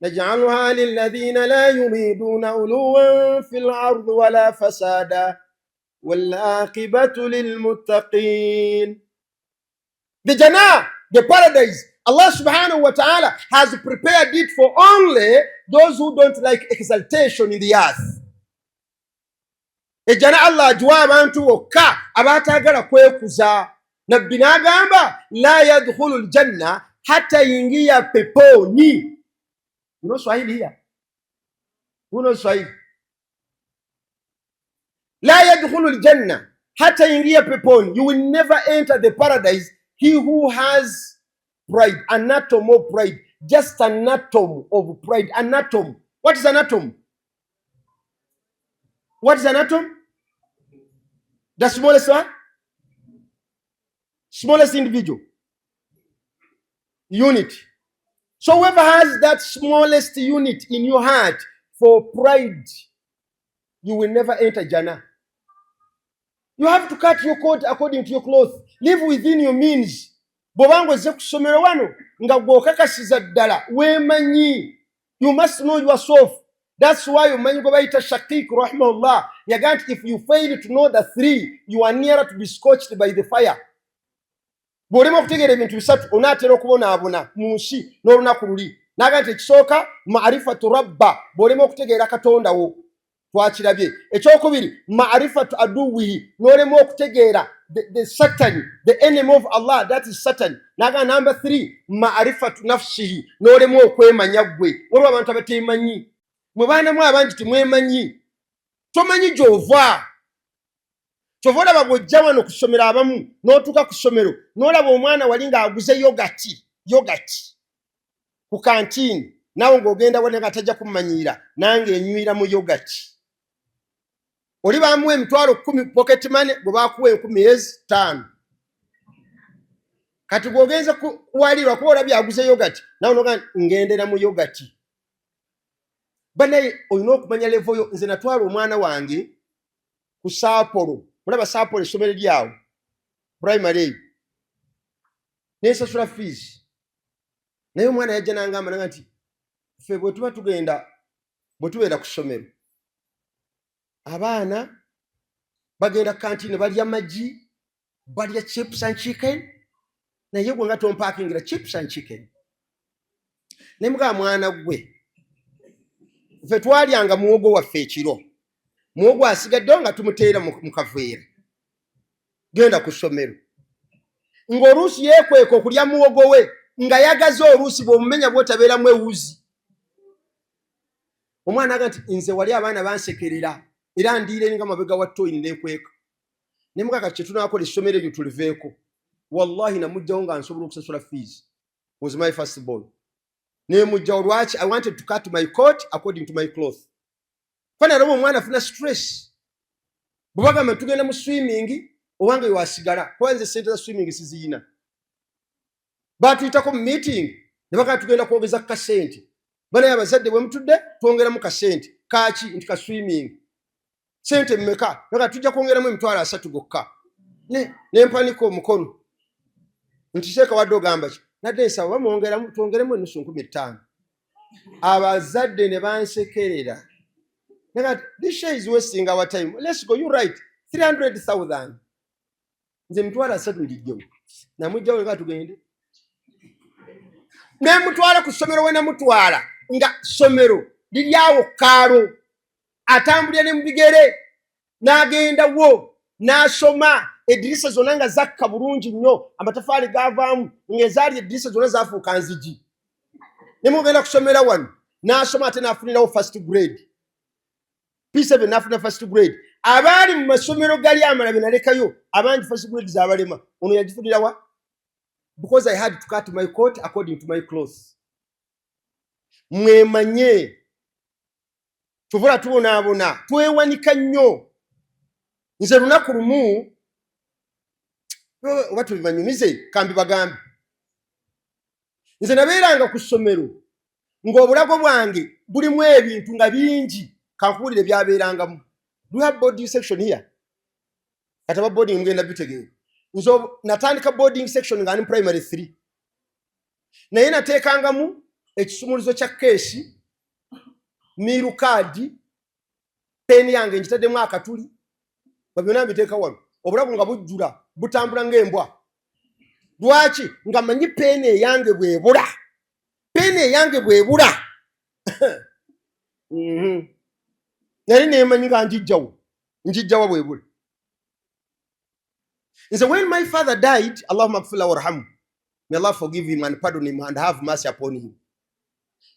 naj'aluha lilladhina la yuriduna uluwan fi l ardi wala fasada walaqibatu lilmuttaqin. The jannah, the paradise, Allah subhanahu wa ta'ala has prepared it for only those who don't like exaltation in the earth. Ejjana Allah agiwa abantu bokka abaataagala kwekuza. Nabbi n'agamba, la yadkhulu ljanna, hata ingia peponi. You know Swahili here? Who knows Swahili? La yadkhulu ljanna, hata ingia peponi. You will never enter the paradise, he who has pride, an atom of pride, just an atom of pride, an atom. What is an atom? What is an atom? The smallest one, smallest individual unit. So whoever has that smallest unit in your heart for pride, you will never enter jannah. You have to cut your coat according to your cloth. Live within your means. Bw'obanga ozze ku ssomero wano nga gw'okakasiza ddala weemanyi, you must know yourself. That's why omanyi gwe bayita Shakik rahimahullah yagaa nti if you fail to know the three, you are nearer to be scorched by the fire. Bw'olema okutegeera ebintu bisatu, onaatera okubonaabona mu nsi n'olunaku luli. Naga nti ekisooka, marifatu rabba, bw'olema okutegeera Katonda wo, twakirabye. Ekyokubiri, marifatu aduwihi, n'olema okutegeera the Satan, the enemy of Allah, that is Satan. Naga number three, marifatu nafsihi, n'olema okwemanya ggwe. Waliwo abantu abateemanyi. Mwe baanamu abangi temwemanyi, tomanyi gy'ova. Kyova olaba bw'ojja wano ku ssomero, abamu n'otuuka ku ssomero n'olaba omwana wali ng'aguze yoghurt, yoghurt ku kantiini, naawe ng'ogenda wali nga tajja kummanyiira, nange enywira mu yoghurt. Oli bamuwa 10,000 pocket money, gwe bakuwa 5,000. Kati gw'ogenze kuwalirwa kuba olabye aguze yoghurt, naawe noga ngendera mu yoghurt. Banaye olina okumanya level yo. Nze natwala omwana wange ku Saapolo, mulaba Saapolo, essomero lyawo primary eyo, nensasula fees. Naye omwana yajja nangamba nanga nti ffe bwe tuba tugenda, bwe tubeera ku ssomero, abaana bagenda kantine, balya magi, balya chips and chicken, naye gwe nga tompakingira chips and chicken. Naye mugaba, mwana gwe, ffe twalyanga muwogo waffe ekiro, muwogo asigaddewo nga tumuteera mu kaveera, genda ku ssomero. Ng'oluusi yeekweka okulya muwogo we nga yagaze, oluusi bw'omumenya bw'otabeeramu ewuzi. Omwana aga nti nze wali abaana bansekerera, era ndiire nga mabega wa toyi neekweka. Ne mugaka kye tunaakola essomero eryo tuliveeko. Wallahi namugjawo nga nsobola okusasula fees. Was my first born. Nemugjawo lwaki? I wanted to cut my coat according to my cloth. Fanalaba omwana afuna stress bwe bagamba tugenda mu swimming, owange wasigala kuba nze sente za swimming siziyina. Batuyitako mu meeting ne bagamba tugenda kwongeza ku kasente. Banaye abazadde bwe mutudde twongeramu kasente kaki? Nti ka swimming. Sente mmeka? Naga tujja kwongeramu 300,000 gokka. Nempanika omukono nti seeka wadde ogamba ki? Nadde nsaba bamwongeramu twongeremu enusu 5,000. Abazadde ne bansekerera. Naga this show is wasting our time, let's go. You right, 300,000. Nze 300,000 ndijjewo. Namugjawo nga tugende nemutwala ku ssomero. We namutwala nga ssomero liri awo kaalo, atambulira ne mu bigere n'agenda wo n'asoma. Edirisa zonna nga zakka bulungi nnyo, amatafaali gavaamu ng'ezaali edirisa zonna zafuuka nzigi. Ne mugenda kusomera wano n'asoma ate n'afunirawo first grade, P7 n'afuna first grade. Abaali mu masomero gali amala be nalekayo abangi first grade zabalema, ono yagifunirawa because I had to cut my coat according to my clothes. Mwemanye tubula tubonaabona, twewanika nnyo. Nze lunaku lumu oba tubibanyumize kambi bagambe, nze nabeeranga ku ssomero ng'obulago bwange bulimu ebintu nga bingi. Kankuwulire byabeerangamu. Do you have boarding section here? Kati aba boarding mugenda bitegeera. Nze natandika boarding section nga ndi primary 3, naye nateekangamu ekisumuluzo kya keesi, meal card, peeni yange ngitaddemu akatuli, nga byonna mbiteeka wano. Obulago nga bujjula, butambula ng'embwa. Lwaki? Nga manyi peeni eyange bwebula, peeni eyange bwebula. Nali nemanyi nga njijjawo, njijjawa bwebula. Nze when my father died, Allahumma gfirla warhamu, may Allah forgive him and pardon him and have mercy upon him,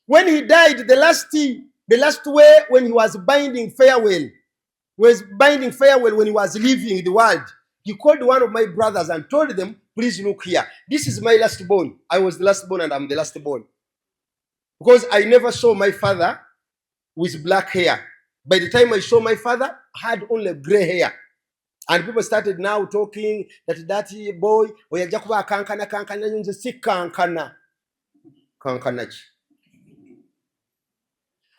when he died, the last way when he was binding farewell, was binding farewell when he was leaving the world, he called one of my brothers and told them, "Please look here, this is my last born." I was the last born and I'm the last born because I never saw my father with black hair. By the time I saw my father, I had only gray hair. And people started now talking that that boy oyo ajja kuba akankana kankana nnyo. Nze si kankana kankana ki.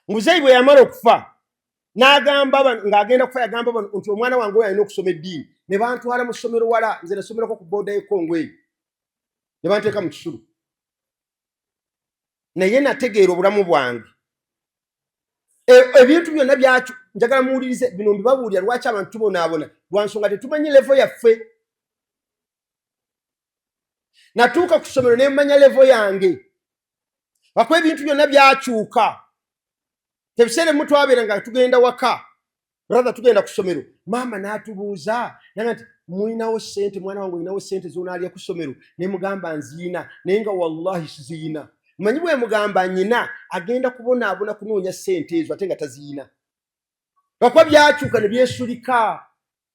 Muzeeyi bwe yamala okufa n'agamba ng'agenda kufa yagamba bano nti omwana wange oyo alina okusoma eddiini. Ne bantwala mu ssomero wala. Nze nasomerako ku booda y'ekongo eyo, ne banteeka mu kisulo, naye nategeera obulamu bwange. Ebintu byonna byakyo njagala muwulirize bino mbibabuulira. Lwaki abantu tubonaabona? Lwa nsonga tetumanyi level yaffe. Natuuka ku ssomero ne mmanya level yange, bakuba ebintu byonna byakyuka. Ebiseera ebimu twabeera nga tugenda waka, brother, tugenda ku ssomero, maama n'atubuuza naga nti mulinawo ssente? Mwana wange, olinawo ssente zonaalya ku ssomero? Ne mugamba nziina, naye nga wallahi siziyina. Manyi bwe mugamba nyina agenda kubonaabona kunoonya ssente ezo ate nga taziyina. Lwakuba byakyuka ne byesulika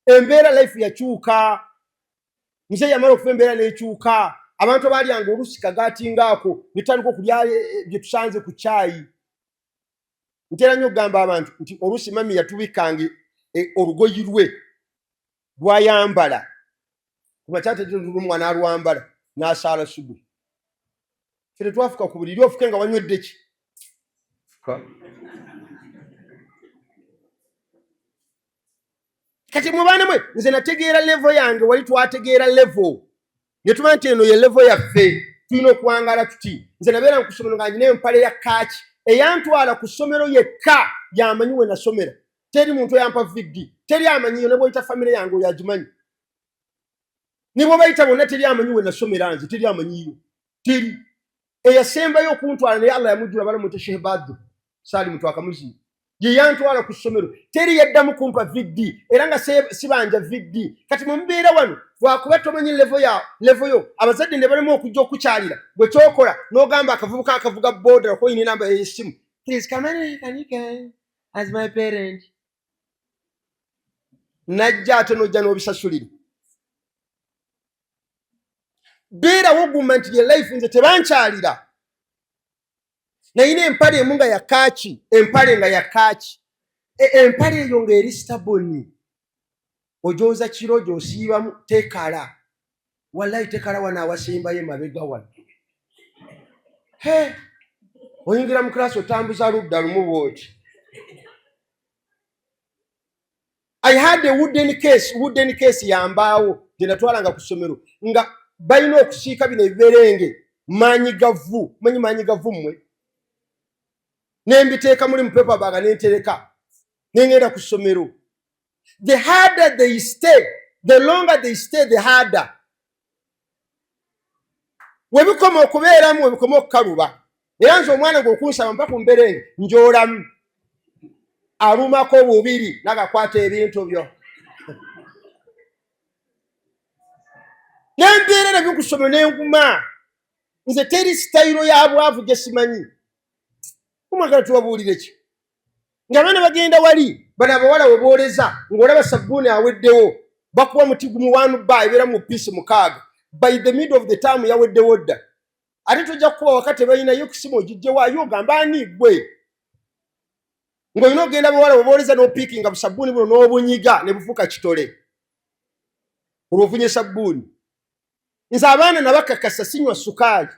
embeera, life yakyuka. Nze yamala okufa embeera n'ekyuka. Abantu abaalyanga olusi kagaati ngaako ne tutandika okulya bye tusanze ku kyayi. Ntera nnyo okugamba abantu nti oluusi mami yatubikanga olugoyi lwe lwayambala kumakyatelumu n'alwambala n'asaala sugu. Ffe tetwafuka ku buliri, ofuke nga wanywedde ki? Fuka. Kati mu baana mwe, nze nategeera level yange. Wali twategeera level ne tuba nti eno ye level yaffe, tulina okuwangaala tuti. Nze nabeera ku ssomero nga nyina empale ya kaaki eyantwala ku ssomero yekka yamanyi we nasomera. Teri muntu oyampa VD, teri amanyiyo. Ne bwoyita famire yange oyo agimanyi, ne bwobayita bonna teri amanyi we nasomera. Nze teri amanyiyo, teri. Eyasembayo okuntwala naye Allah yamujjula balamute Shehbadu Salimu twakamuziika, ye yantwala ku ssomero. Teri yaddamu kumpa VD era nga sibanja VD. Kati mwe mubeera wano lwakuba tomanyi level ya level yo, abazadde ne balemu okujja okukyalira. Bwe kyokola n'ogamba akavubuka akavuga boda okoyina enamba ey'essimu, "Please come and can you come as my parent?" Najja ate n'ojja n'obisasulira. Beerawo guma nti ye life, nze tebankyalira. Nayina empale emu nga yakaaki, empale nga yakaaki, empale eyo ng'eri stubborn, ojooza kiro gy'osiibamu tekala, wallahi tekala. Wano awasembayo emabega wano, he oyingira mu class otambuza ludda lumu bwoti. I had a wooden case, wooden case yambaawo gye natwalanga ku ssomero nga balina okusiika bino ebiberenge maanyi gavu, manyi maanyi gavu mmwe, nembiteeka muli mu paper bag nentereka nengenda ku ssomero. The harder they stay, the longer they stay, the harder webikoma okubeeramu, webikoma okukaluba. Era nze omwana gwe okunsaba mpa ku mberenge njoolamu, alumako bubiri nagakwata ebintu byo nembeera nabyo ku ssomero nenguma. Nze teri sitayiro ya bwavu gye simanyi. Omwagala tubabuulire ki ng'abaana bagenda wali, bano abawala we booleza ng'olaba sabbuuni aweddewo, bakuwa muti gumu wanu ba ebeera mu piisi 6, by the middle of the term yaweddewo dda. Ate tojja kukuba waka, tebalinayo kusimu, ogijjewaayo ogamba ani gwe ng'olina ogenda bawala we booleza n'opiikinga busabbuuni buno n'obunyiga ne bufuuka kitole olwofunye sabbuuni. Nze abaana nabakakasa sinywa sukaali,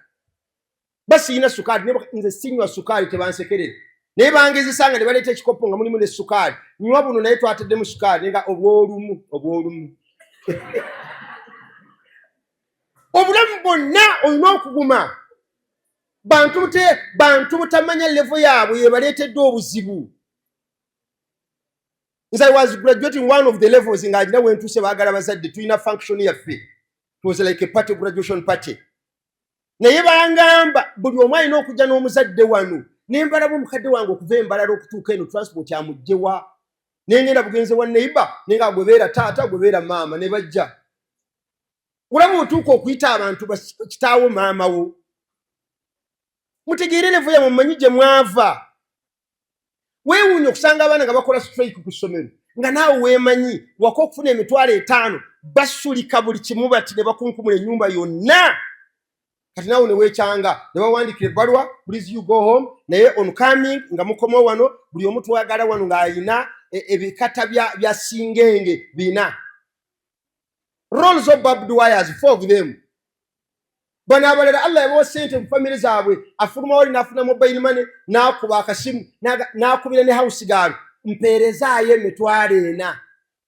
basiina sukaali, nze sinywa sukaali, tebansekerera. Naye bangezesa nga ne baleeta ekikopo nga mulimu ne sukaali, nywa buno naye twateddemu sukaali, nga obwolumu obwolumu. Obulamu bwonna olina okuguma. Bantu butamanya level yaabwe yebaleetedde obuzibu. Nze I was graduating one of the levels nga agina wentuuse, baagala bazadde, tulina function yaffe, it was like a party, graduation party. Naye bangamba buli omu alina okujja n'omuzadde wano, nembalaba omukadde wange okuva embalala okutuuka eno, transport amugjewa? Nengenda bugenze wa neighbor, nenga gwebeera taata, gwebeera maama, ne bajja. Olaba otuuka okuyita abantu kitaawo maama wo. Mutegeere level yamwe, mumanyi gye mwava. Weewuunya okusanga abaana nga bakola strike ku ssomero nga naawe weemanyi waka okufuna 50,000, basulika buli kimu bati ne bakunkumula ennyumba yonna. Kati naawe ne weekyanga ne bawandiikira ebbaluwa, "Please, you go home," naye on coming nga mukomawo wano, buli omu twagala wano ng'ayina ebikata bya singenge bina, rolls of barbed wires, four of them. Bano abalala Allah yabawa sente mu famire zaabwe, afuluma wali n'afuna mobile money, n'akuba akasimu, n'akubira ne house girl, mpeerezaayo 40,000,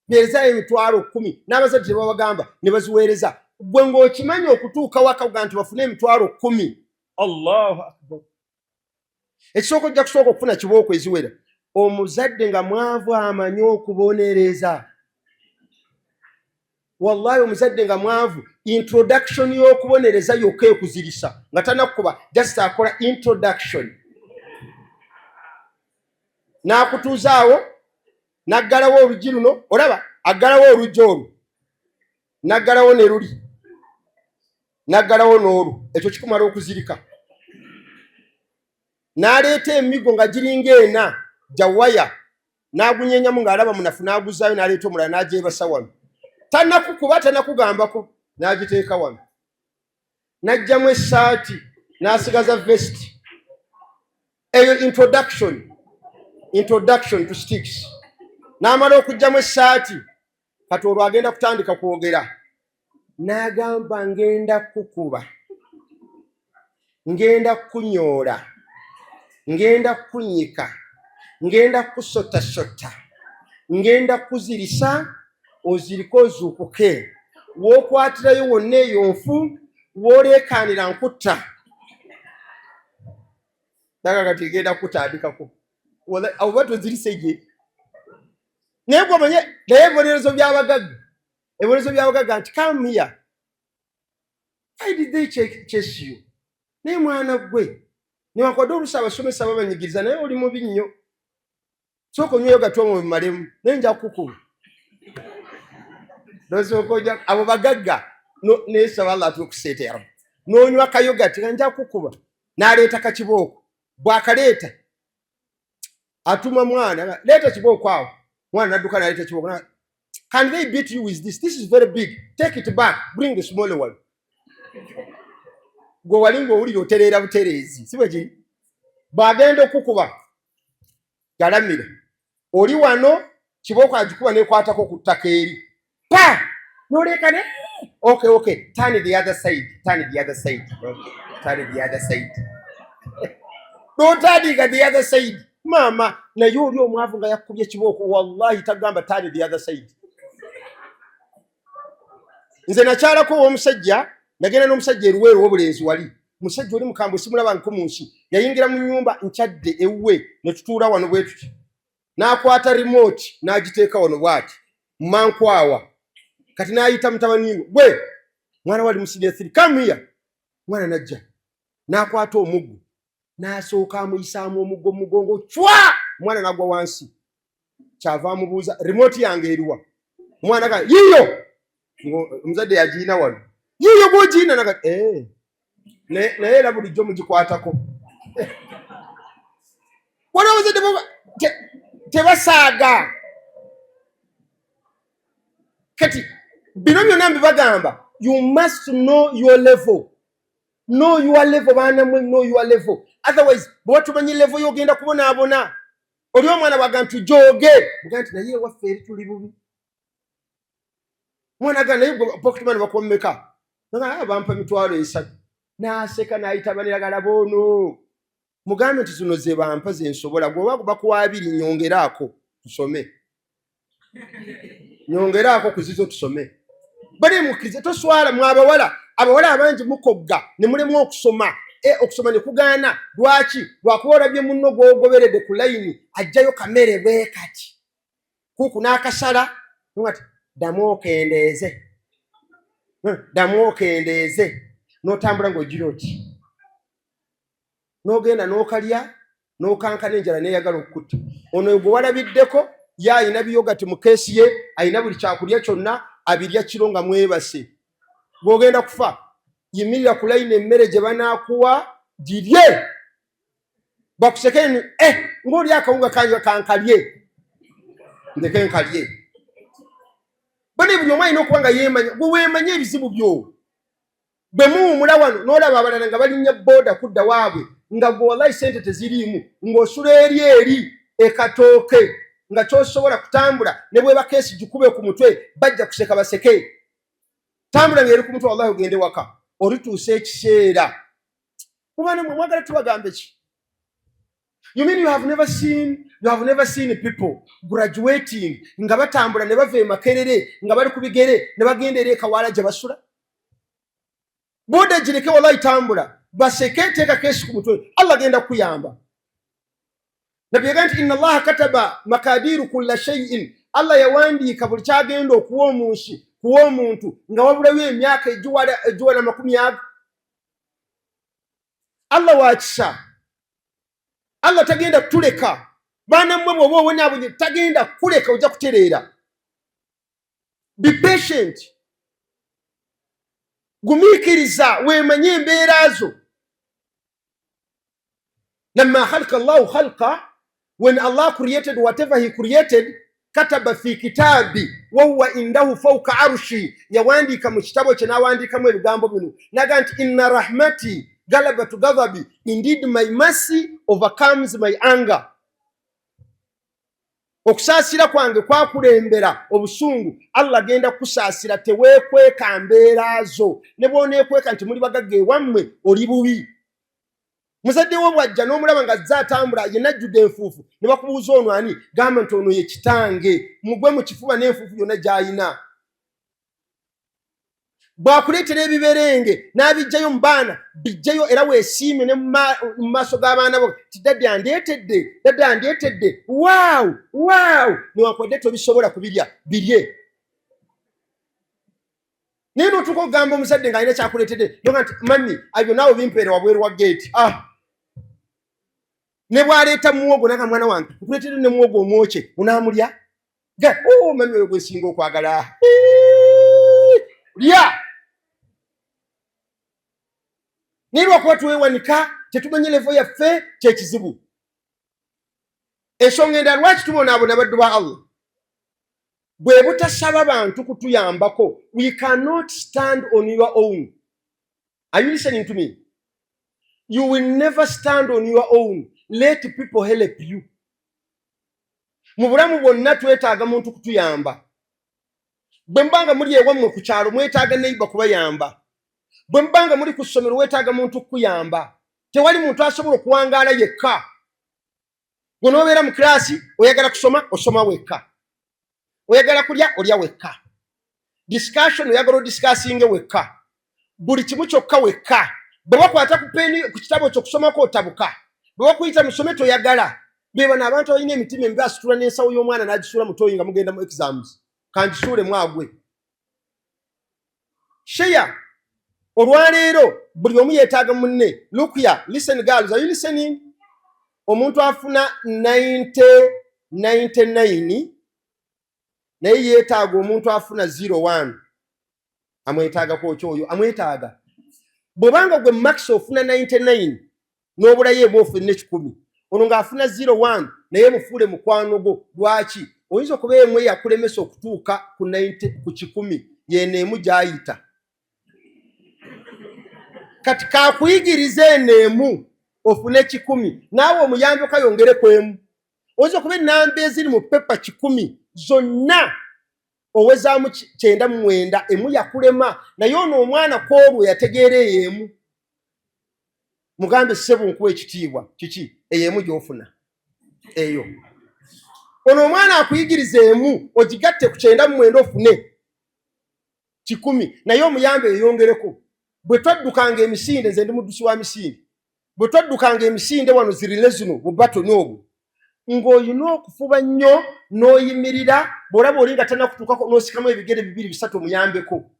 mpeerezaayo 10,000. N'abazadde tebabagamba ne baziweereza. Gwe ng'okimanyi okutuuka waka kuga nti bafune 10,000. Allahu akbar! Ekisooka ojja kusooka okufuna kibooko eziwera. Omuzadde nga mwavu amanyi okubonereza. Wallahi omuzadde nga mwavu, introduction y'okubonereza yokka ekuzirisa nga tanakuba, just akola introduction n'akutuuzaawo n'aggalawo oluggi luno. Olaba aggalawo oluggi olwo, n'aggalawo ne luli, n'aggalawo n'olwo, ekyo kikumala okuzirika. N'aleeta emigo nga giringa ena gya waya, n'agunyenyamu ng'alaba munafu, n'aguzaayo, n'aleeta omulala n'agyebasa wano. Tannakukuba, tannakugambako, n'agiteeka wano, n'aggyamu essaati n'asigaza vest. Eyo introduction, introduction to sticks. N'amala okuggyamu essaati, kati olwo agenda kutandika kwogera n'agamba, "Ngenda kukuba, ngenda kukunyoola, ngenda kukunyika, ngenda kukusotasota, ngenda kukuzirisa, ozirike ozuukuke, w'okwatirayo wonna eyo nfu, w'oleekaanira nkutta." Naga kati genda kutandikako oba tozirise gye. Naye gwomanye, naye ebibonerezo by'abagagga, ebibonerezo by'abagagga nti, "Come here, why did they chase you?" Naye mwana gwe, newankubadde oluusi abasomesa babanyigiriza, naye oli mubi nnyo, sooka onyweyo gatwomo bimalemu, naye nja kukukuba nosooka oja. Abo bagagga nesaba Allah atukuseeta ya Rabbi. N'onywa kayogati nga nja kukuba, n'aleeta kakibooko. Bw'akaleeta atuma mwana, "Leeta kibooko awo." Mwana nadduka n'aleeta kibooko. "Can they beat you with this? This is very big. Take it back, bring the smaller one." Gwe wali ng'owulira otereera butereezi, si bwe kiri? Bw'agenda okukuba galamira, oli wano kibooko agikuba nekwatako ku ttaka eri pa nolekane. Okay, turn the other side, turn the other side, turn the other side, notandika the other side, maama. Naye oli omwavu nga yakubye kibooko, wallahi tagamba turn the other side. Nze nakyalako ow'omusajja, nagenda n'omusajja eruweero w'obulenzi, wali musajja oli mukambwe, simulaba nko mu nsi. Yayingira mu nyumba nkyadde ewuwe, ne tutuula wano bwe tuti, n'akwata remote n'agiteeka wano bw'ati mumankwawa. Kati n'ayita mutabani we, gwe mwana wali mu senior three, come here. Mwana najja, n'akwata omuggo, n'asooka amuyisaamu omuggo mu mugongo cwa, omwana n'agwa wansi. Kyava amubuuza, "Remote yange eriwa?" Omwana ga yiyo, omuzadde yagiina wano, yiyo gwogiina naga eh. Naye era bulijjo mugikwatako. Waliwo abazadde tebasaaga. Kati bino byonna mbibagamba, you must know your level, know your level. Baana mwe, know your level, otherwise bwe tumanyi level yogenda kubonaabona. Oli omwana bwaga nti jooge, mugaa nti naye ewaffe eri tuli bubi. Mwana ga naye pocket money bakuwa mmeka? Naga, "Bampa 30,000." N'aseka n'ayita baniragala boono, mugambe nti zino ze bampa ze nsobola, gweoba bakuwa 20, nyongeraako tusome, nyongeraako ku zizo tusome. Bale mukkirize, toswala. Mwe abawala, abawala abangi mukogga ne mulemu okusoma, okusoma ne kugaana. Lwaki? Lwakuba olabye munno gw'ogoberedde ku layini ajjayo kamere bwe kati kuuku n'akasala ati ddamu okendeeze, ddamu okendeeze, n'otambula ng'ogira oti, n'ogenda n'okalya n'okankana, enjala neeyagala okukutta. Ono gwe walabiddeko ye ayina biyogati mu keesi ye, ayina buli kyakulya kyonna, abirya kiro nga mwebase. Gw'ogenda kufa. Yimirira ku layini, emmere gye banaakuwa girye, bakuseke eh, ng'oli akawunga kange kankalye, ndeke nkalye. Bane, buli omu alina okuba nga yeemanya. Gwe weemanye ebizibu byo. Bwe muwumula wano n'olaba abalala nga balinnya booda kudda waabwe, nga gwe wallahi sente teziriimu, ng'osula eri eri ekatooke, nga kyosobola kutambula, ne bweba keesi gikube ku mutwe, bajja kuseka baseke. Tambula ng'eri ku mutwe, wallahi ogende waka. Olituusa ekiseera mubana mwe mwagala tubagambe ki? You mean you have never seen people graduating nga batambula ne bava e Makerere nga bali ku bigere ne bagenda eri ekawaala gye basula? Boda gireke, wallahi tambula baseke, teeka keesi ku mutwe, Allah agenda kukuyamba. Nabbi yagaa nti inna Allaha kataba makadiru kulla shay'in, Allah yawandiika buli kyagenda okuwa omunsi, kuwa omuntu nga wabulayo emyaka egiwala 20. Allah wakisa, Allah tagenda kutuleka. Baana mmwe, bw'oba obonaabonye tagenda kukuleka, ojja kutereera. Be patient, gumiikiriza, weemanye embeera zo. Lamma khalqa Llahu khalqa, when Allah created whatever he created, kataba fi kitabi wahuwa indahu fauka arshi, yawandiika mu kitabo kye n'awandiikamu ebigambo bino naga nti inna rahmati galabatu ghadabi, indeed my mercy overcomes my anger, okusaasira kwange kwakulembera obusungu. Allah agenda kukusaasira, teweekweka mbeera zo. Ne bw'oneekweka nti muli bagagga ewammwe, oli bubi. Muzadde wo bw'ajja n'omulaba nga azze atambula yenna ajjudde enfuufu, ne bakubuuza ono ani, gamba nti ono ye kitange, mugwe mu kifuba n'enfuufu yonna gy'ayina. Bw'akuleetera ebiberenge n'abijjayo mu baana, bijjayo era weesiime ne mu maaso g'abaana bo ti daddy andeetedde, daddy andeetedde, waaw waaw. Newankubadde tobisobola kubirya, birye. Naye n'otuuka okugamba omuzadde ng'alina kyakuleetedde noga nti mummy, ebyo naawe bimpeere wabweru wa geeti. Ah, ne bw'aleeta muwogo naga, mwana wange nkuleetedde ne muwogo omwokye, onaamulya? Ga oh, mummy, oyo gwesinga okwagala, lya. Naye lwakuba twewanika, tetumanye level yaffe, kyekizibu. Ensonga endala lwaki tubonaabona, baddu ba Allah, bwe butasaba bantu kutuyambako. We cannot stand on your own. Are you listening to me? You will never stand on your own. Let people help you. Mu bulamu bwonna twetaaga muntu kutuyamba. Bwe mubanga muli ewammwe ku kyalo, mwetaaga neighbor kubayamba. Bwe mubanga muli ku ssomero, weetaaga muntu kukuyamba. Tewali muntu asobola okuwangaala yekka. Gwe n'obeera mu kiraasi, oyagala kusoma, osoma wekka. Oyagala kulya, olya wekka. Discussion, oyagala odiscussinge wekka. Buli kimu kyokka wekka. Bwe bakwata ku peni ku kitabo kyo kusomako, otabuka. Bwe bakuyita musome, toyagala. Be bano abantu abalina emitima emibi, asitula n'ensawo y'omwana n'agisuula mu toyi nga mugenda mu exams, "Kangisuule mwagwe." Sheya olwaleero buli omu yeetaaga munne. Look here, listen girls, are you listening? Omuntu afuna 90 99 naye yeetaaga omuntu afuna 01. Amwetaagako ki oyo? Amwetaaga. Bw'obanga gwe max ofuna 99 n'obulayo eba ofuna 100, ono ng'afuna 01, naye mufuule mukwano gwo. Lwaki? Oyinza okuba emu eyakulemesa okutuuka ku 90, ku 100, yeno emu gy'ayita. Kati kakuyigiriza eno emu ofune 100, naawe omuyambeko ayongereko emu. Oyinza okuba enamba eziri mu pepa 100 zonna owezaamu 99, emu yakulema. Naye ono omwana kwolwo yategeera eyo emu. Mugambe, "Ssebo, nkuwa ekitiibwa." Kiki eyo emu gy'ofuna eyo? Ono omwana akuyigiriza emu, ogigatte ku 99 ofune 100, naye omuyambe eyongereko. Bwe twaddukanga emisinde, nze ndi muddusi wa misinde, bwe twaddukanga emisinde wano zirile zino bu batoni obwo, ng'olina okufuba nnyo n'oyimirira. Bw'olaba oli nga tannakutuukako, n'osikamu ebigere bibiri bisatu omuyambeko.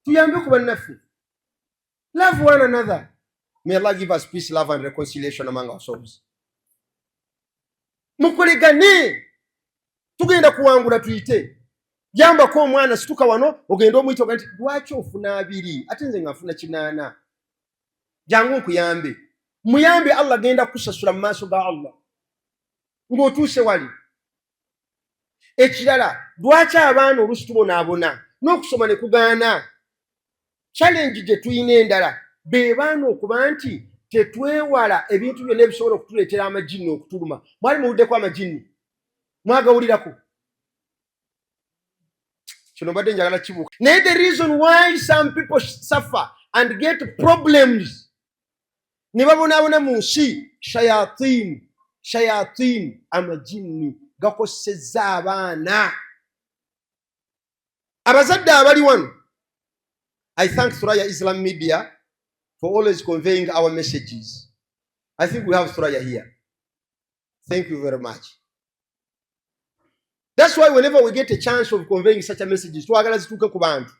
Tuyambeko bannaffe. Love one another. May Allah give us peace, love and reconciliation among ourselves. Mukolegane, tugenda kuwangula. Tuyite, yambako omwana. Situka wano ogende omuyita, oga nti, "Lwaki ofuna 20 ate nze nga nfuna 80? Jangu nkuyambe." Muyambe, Allah genda kukusasula mu maaso ga Allah ng'otuuse wali. Ekirala, lwaki abaana oluusi tubonaabona n'okusoma ne kugaana? Challenge gye tuyina endala be baana okuba nti tetwewala ebintu byonna ebisobola okutuleetera amajinni okutuluma. Mwali muwuddeko amajinni? Mwagawulirako? Kino mbadde njagala kibuuka, naye the reason why some people suffer and get problems ne babonaabona mu nsi, shayatin, shayatin, amajinni gakosezza abaana. Abazadde abali wano, I thank Thuraya Islam Media for always conveying our messages. I think we have Thuraya here. Thank you very much. That's why whenever we get a chance of conveying such a messages, twagala zituuke ku bantu.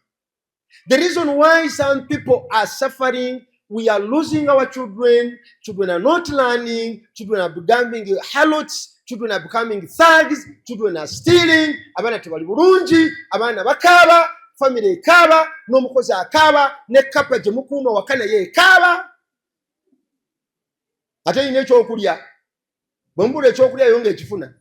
The reason why some people are suffering, we are losing our children, children are not learning, children are becoming harlots, children are becoming thugs, children are stealing, abaana tebali bulungi, abaana bakaaba, family ekaaba, n'omukozi akaaba, ne kapa gye mukuuma waka naye ekaaba. Ate erina ekyokulya, bwe mubula ekyokulya yo ng'ekifuna.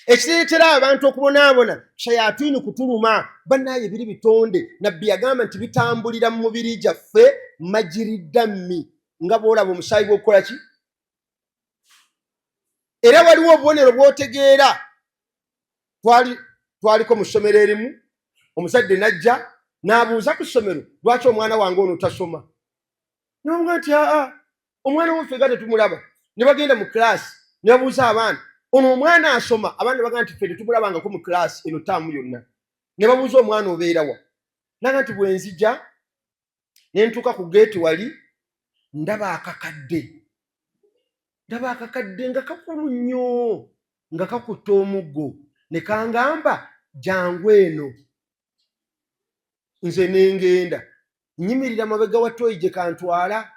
Ekireetera abantu okubonaabona, shayatini kutuluma. Bannaye, biri bitonde. Nabbi yagamba nti bitambulira mu mubiri gyaffe majiridammi, nga bw'olaba omusaayi gw'okukola ki. Era waliwo obubonero bw'otegeera. Twali twaliko mu ssomero erimu, omuzadde najja n'abuuza ku ssomero, "Lwaki omwana wange ono tasoma?" Nabamuga nti, "Aa, omwana waffe nga tetumulaba." Ne bagenda mu kilaasi ne babuuza abaana, "Ono omwana asoma?" Abaana bagamba nti, "Ffe tetumulabangako mu kilaasi eno taamu yonna." Ne babuuza omwana, "Obeerawa?" Naga nti, "Bwe nzija ne ntuuka ku geeti wali, ndaba akakadde, ndaba akakadde nga kakulu nnyo nga kakutta omuggo, ne kangamba, 'Jangu eno.' Nze ne ngenda nyimirira mabega wa toyi gye kantwala.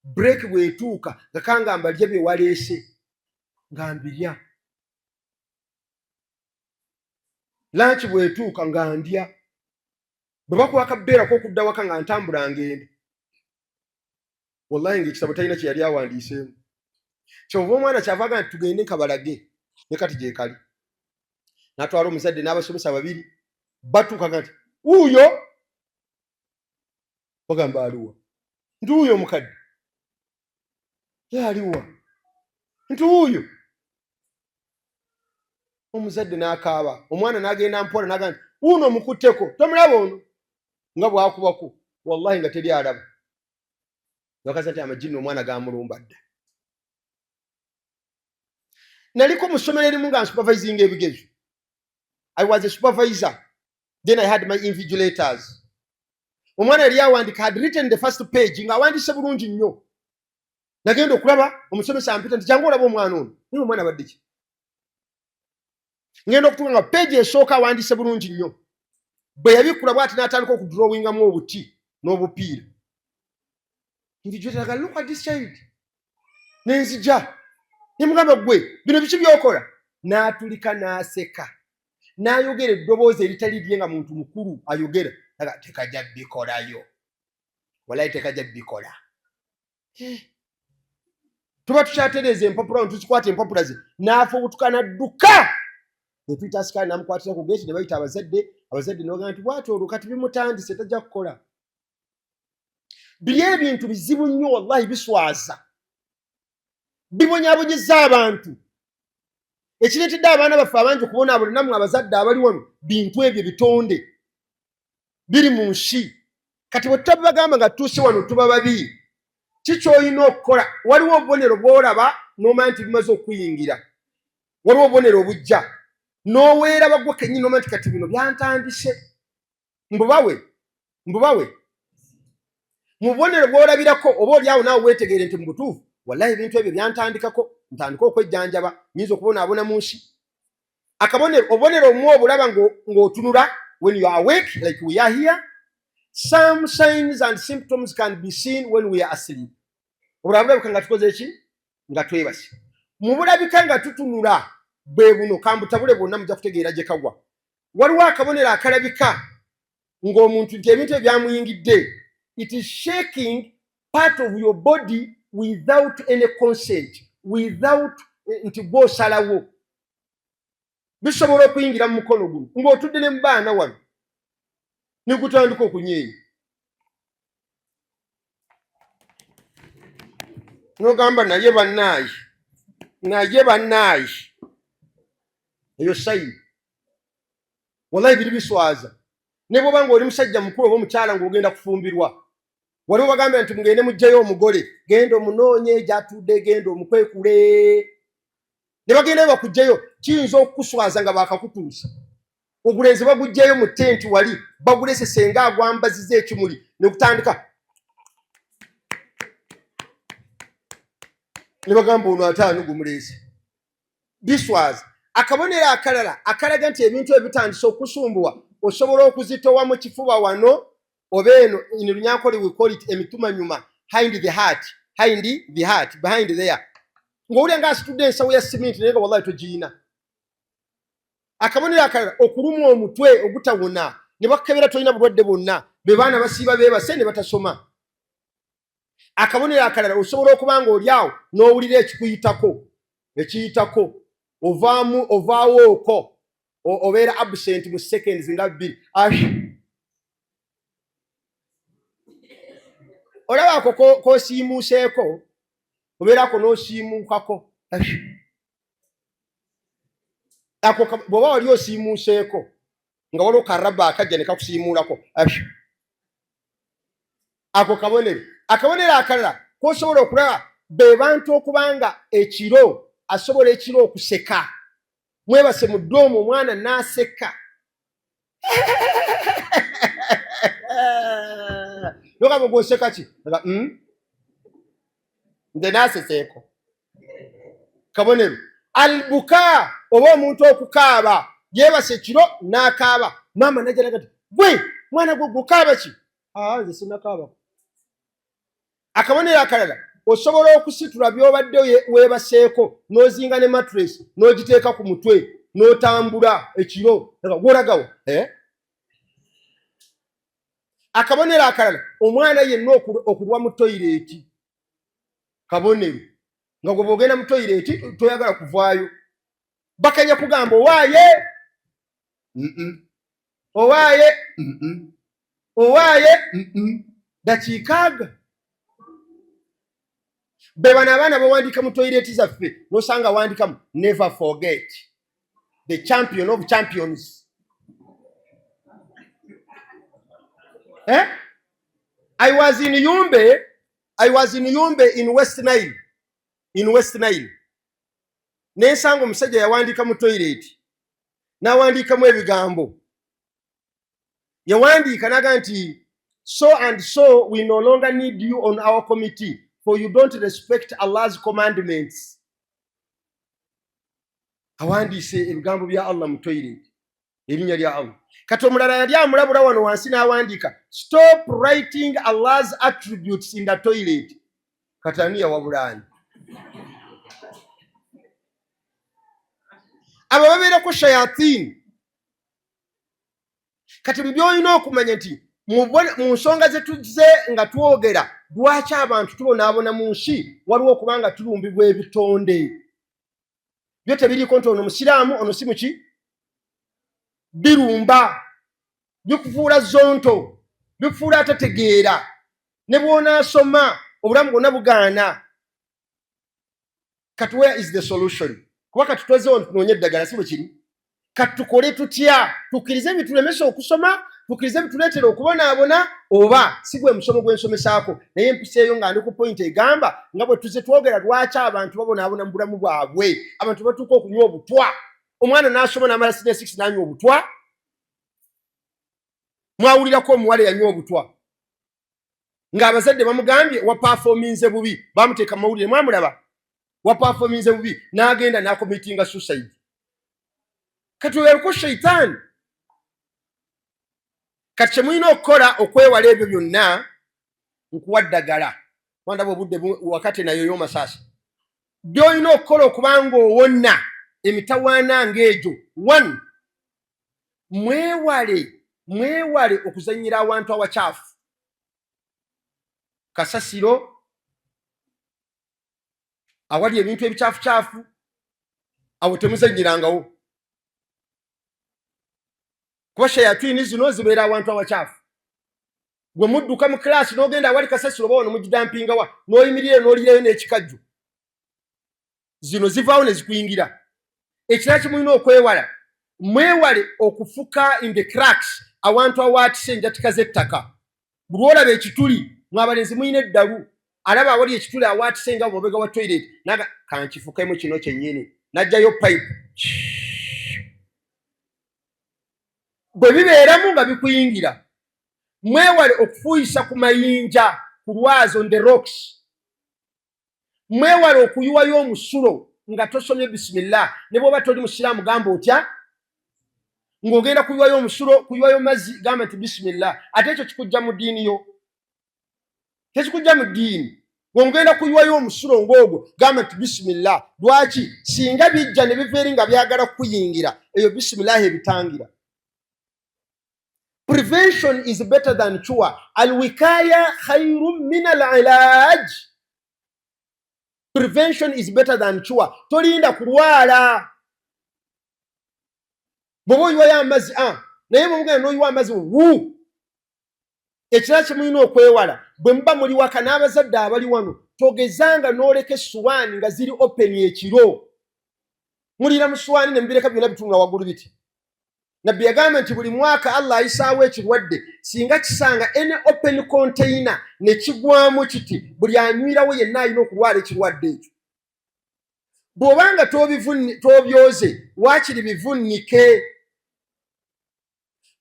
Break bw'etuuka nga kangamba, 'Lya bye waleese,' nga mbirya. Lunch bw'etuuka nga ndya. Bwe bakuwa akabeerako okudda waka, nga ntambula ngenda." Wallahi, ng'ekitabo talina kye yali awandiiseemu. Kyova omwana kyava aga nti, "Tugende nkabalage." Ne kati gyekali. N'atwala omuzadde n'abasomesa babiri, batuukaga nti, "Wuuyo." Bagamba aliwa? Nti wuuyo omukadde. Ye aliwa? Nti wuuyo. Omuzadde n'akaaba, omwana n'agenda mpola n'agamba nti wuuno omukutteko, tomulaba ono nga bw'akubako, wallahi nga teri alaba. Bakaza nti amajinni omwana gamulumba dda. Naliko mu ssomero erimu nga nsupervisinga ebigezo. I was a supervisor. Then I had my invigilators. Omwana yali awandika, had written the first page ng'awandiise bulungi nnyo. Nagenda okulaba omusomesa ampita nti jangu olaba omwana ono. Naye omwana abadde ki? Ngenda okutuuka nga page esooka awandiise bulungi nnyo. Bwe yabikkula bw'ati n'atandika okudrawingamu obuti n'obupiira. Invigilator, look at this child. Nenzija ne mugamba gwe bino biki by'okola? N'atulika n'aseka. N'ayogera eddoboozi eritali lye nga muntu mukulu ayogera. Tekajja bikolayo. Wallahi tekajja bikola. Tuba tukyatereeza empapula tukikwata empapula ze n'afubutuka n'adduka. Ne tuyita asikaali n'amukwatira ku geeti ne bayita abazadde, abazadde ne bagamba nti bw'ati olwo kati bimutandise tajja kukola. Biri ebintu bizibu nnyo wallahi biswaza. Bibonyaabonyezza abantu. Ekireetedde abaana baffe abangi okubonaabona nammwe abazadde abali wano bintu ebyo bitonde biri mu nsi. Kati bwe tutabibagamba nga tutuuse wano tuba babi. Ki ky'olina okukola? Waliwo obubonero bw'olaba n'omanya nti bimaze okukuyingira. Waliwo obubonero obujja n'oweeraba gwe kennyini n'omanya nti kati bino byantandise. Mbubawe, mbubawe. Mu bubonero bw'olabirako oba oli awo naawe weetegeere nti mu butuufu wallahi ebintu ebyo byantandikako ntandika okwejjanjaba nnyinza okubonaabona mu nsi. Akabonero, obubonero obumu obulaba ng'otunula when you are awake like we are here. Some signs and symptoms can be seen when we are asleep. Obulala bulabika nga tukoze ki? Nga twebase. Mu bulabika nga tutunula bwe buno kambutabule bwonna mujja kutegeera gye kagwa. Waliwo akabonero akalabika ng'omuntu nti ebintu ebyo byamuyingidde. It is shaking part of your body without any consent, without nti gw'osalawo. Bisobola okuyingira mu mukono guno ng'otudde ne mu baana wano ne gutandika okunyeenya. N'ogamba naye bannaayi, naye bannaayi. Eyo sayini. Wallahi biri biswaza. Ne bw'oba ng'oli musajja mukulu oba omukyala ng'ogenda kufumbirwa. Waliwo bagambye nti mugende muggyeyo omugole, genda omunoonye gy'atudde, genda omukwekule. Ne bagenda bakuggyeyo, kiyinza okukuswaza nga baakakutuusa. Ogulenzi baguggyeyo mu tenti wali, bagulese senga agwambaziza ekimuli ne gutandika. Ne bagamba ono ate ani gumuleese. Biswaza. Akabonero akalala akalaga nti ebintu ebyo bitandise okusumbuwa, osobola okuzitowa mu kifuba wano oba eno in Runyankole we call it emitumanyuma, hind the heart, hind the heart, behind there. Ng'owulira ng'asitudde ensawo ya siminti naye nga wallahi togiyina. Akabonero akalala okulumwa omutwe ogutawona ne bakukebera tolina bulwadde bwonna, be baana basiiba beebase ne batasoma. Akabonero akalala osobola okuba ng'oli awo n'owulira ekikuyitako, ekiyitako ovaamu, ovaawo okwo obeera absent mu seconds nga bbiri. Olaba ako k'osiimuuseeko, obeerako n'osiimuukako. Ako bw'oba wali osiimuuseeko nga waliwo karaba akajja ne kakusiimuulako. Ako kabonero. Akabonero akalala k'osobola okulaba be bantu okubanga ekiro asobola ekiro okuseka. Mwebase mu ddoomu omwana n'aseka. Nogamba gw'oseka ki? Nze naaseseeko. Kabonero. Albuka oba omuntu okukaaba yeebase ekiro n'akaaba. Maama n'ajja n'agamba nti gwe mwana gwe gukaaba ki? Nze sinnakaabako. Akabonero akalala osobola okusitula by'obadde weebaseeko n'ozinga ne mattress n'ogiteeka ku mutwe n'otambula ekiro gw'olagawo. Akabonero akalala omwana yenna okulwa mu toyireeti kabonero nga gwe bw'ogenda mu toyireeti toyagala kuvaayo bakanya kugamba owaaye owaaye owaaye. Dakiika aga be bano abaana bawandiika mu toyireti zaffe, nosanga awandikamu never forget the champion of champions. Eh? I was in Yumbe, I was in Yumbe in West Nile, in West Nile. Nensanga omusajja yawandiika mu toyireti n'awandiikamu ebigambo. Yawandiika n'agamba nti so and so, we no longer need you on our committee, for you don't respect Allah's commandments. Awandiise ebigambo bya Allah mu toilet, erinnya lya Allah. Kati omulala yali amulabula wano wansi n'awandiika, stop writing Allah's attributes in the toilet. Kati ani yawabulaani? Abo babeerako shayatini. Kati mu by'olina okumanya nti mu nsonga ze tuzze nga twogera, lwaki abantu tubonaabona mu nsi, waliwo okuba nga tulumbibwa ebitonde byo tebiriiko nti ono musiraamu, ono si muki. Birumba, bikufuula zonto, bikufuula atategeera, ne bw'onaasoma obulamu bwonna bugaana. Kati where is the solution? Kuba kati twezewo tunoonye eddagala, si bwe kiri? Kati tukole tutya? Tukkirize bitulemesa okusoma, tukkirize bituleetera okubonaabona, oba si gwe musomo gwe nsomesaako? Naye mpiseeyo nga ndi ku point egamba nga bwe tuze twogera lwaki abantu babonaabona mu bulamu bwabwe. Abantu batuuka okunywa obutwa, omwana n'asoma n'amala senior six n'anywa obutwa. Mwawulirako omuwala eyanywa obutwa ng'abazadde bamugambye wapaafominze bubi, bamuteeka mu mawulire, mwamulaba, wapaafominze bubi, n'agenda n'akomitinga suicide. Kati oyo aliko shaitaani. Kati kye mulina okukola okwewala ebyo byonna, nkuwa ddagala, wandaba obudde wakati nayo y'omasaasa. By'olina okukola okuba ng'owonna emitawaana ng'egyo, one, mwewale okuzannyira awantu awakyafu, kasasiro, awali ebintu ebikyafucyafu, awo temuzannyirangawo, kuba shayatini zino zibeera awantu awakyafu. Gwe mudduka mu kilaasi n'ogenda awali kasasiro, oba wano mugidampingawa, n'oyimirira n'olirayo n'ekikajjo, zino zivaawo ne zikuyingira. Ekirala kimulina okwewala, mwewale okufuka in the cracks, awantu awaatise enjatika z'ettaka. Buli olaba ekituli, mwabalenzi mulina eddalu, alaba awali ekituli awaatise nga mabega wa toilet, naga kankifukemu kino kyennyini, n'ajjayo pipe. Bwe bibeeramu nga bikuyingira. Mwewale okufuuyisa ku mayinja, ku lwazi, on the rocks. Mwewale okuyiwayo omusulo nga tosomye bisimillah. Ne bw'oba toli musiraamu, gamba otya ng'ogenda kuyiwayo omusulo, kuyiwayo mazzi, gamba nti bisimillah. Ate ekyo kikujja mu ddiini yo? Tekikujja mu ddiini. Ng'ogenda kuyiwayo omusulo ng'ogwo, gamba nti bisimillah. Lwaki? Singa bijja ne biva eri nga byagala kukuyingira, eyo bisimillahi ebitangira. Prevention is better than cure. Alwikaya khairun min alilaj. Prevention is better than cure. Tolinda kulwala. Bw'oba oyiwayo amazzi, a naye bwemugenda n'oyiwa amazzi wu. Ekirala kye mulina okwewala, bwe muba muli waka n'abazadde abali wano, togezanga n'oleka essuwaani nga ziri open ekiro. Muliira mu ssuwaani ne mubireka byonna bitunula waggulu biti. Nabbi yagamba nti buli mwaka Allah ayisaawo ekirwadde, singa kisanga any open container ne kigwamu kiti, buli anywirawo yenna alina okulwala ekirwadde ekyo. Bw'obanga tobyoze, waakiri bivunnike.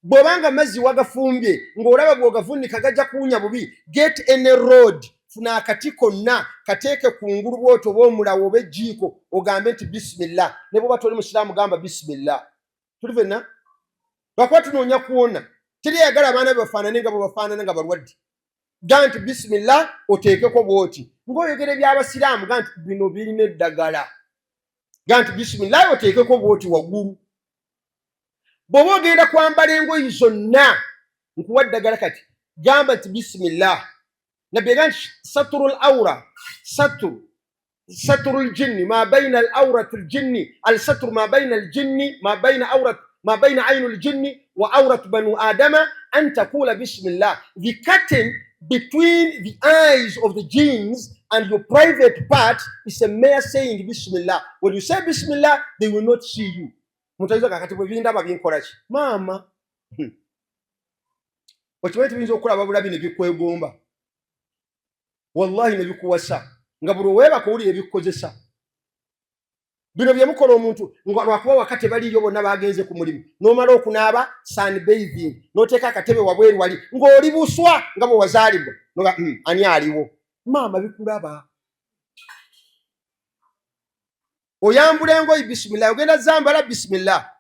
Bw'obanga amazzi wagafumbye ng'olaba bw'ogavuunika gajja kuwunya bubi, get any rod, funa akati konna, kateeke ku ngulu bw'oti, oba omulawo oba ejjiiko, ogambe nti bisimillah. Ne bw'oba toli musiraamu, gamba bisimillah. Tuli fenna lwakuba tunoonya kuwona. Teri ayagala abaana be bafaanane nga bwe bafaanana nga balwadde. Gaa nti bisimillah, oteekeko bw'oti ng'oyogera ebyabasiraamu, gaa nti bino birina eddagala, gaa nti bisimillah, oteekeko bw'oti waggulu. Bw'oba ogenda kwambala engoyi zonna, nkuwa ddagala kati, gamba nti bisimillah. Nabbi yaga nti saturu l aura, saturu ljinni ma baina al aurati ljinni, al satru ma baina aljinni, ma baina aurat, ma baina ainu ljinni Wa auratu banu adama an takula bismillah. The curtain between the eyes of the jinns and your private part is a mere saying bismillah. When you say bismillah, they will not see you. Mutaiza kakati bwe bindaba binkola ki? Maama. Okimanyi tibiyinza okulaba bulabi ne bikwegomba. Wallahi ne bikuwasa nga buli weebaka owulira ebikukozesa. Bino bye mukola omuntu nga lwakuba waka tebaliiyo bonna bagenze ku mulimu, n'omala okunaaba sun bathing n'oteeka akatebe wabweru wali ng'oli buswa nga bwe wazaalibwa noga ani aliwo? Maama bikulaba. Oyambula engoyi bisimillah, ogenda zambala bisimillah,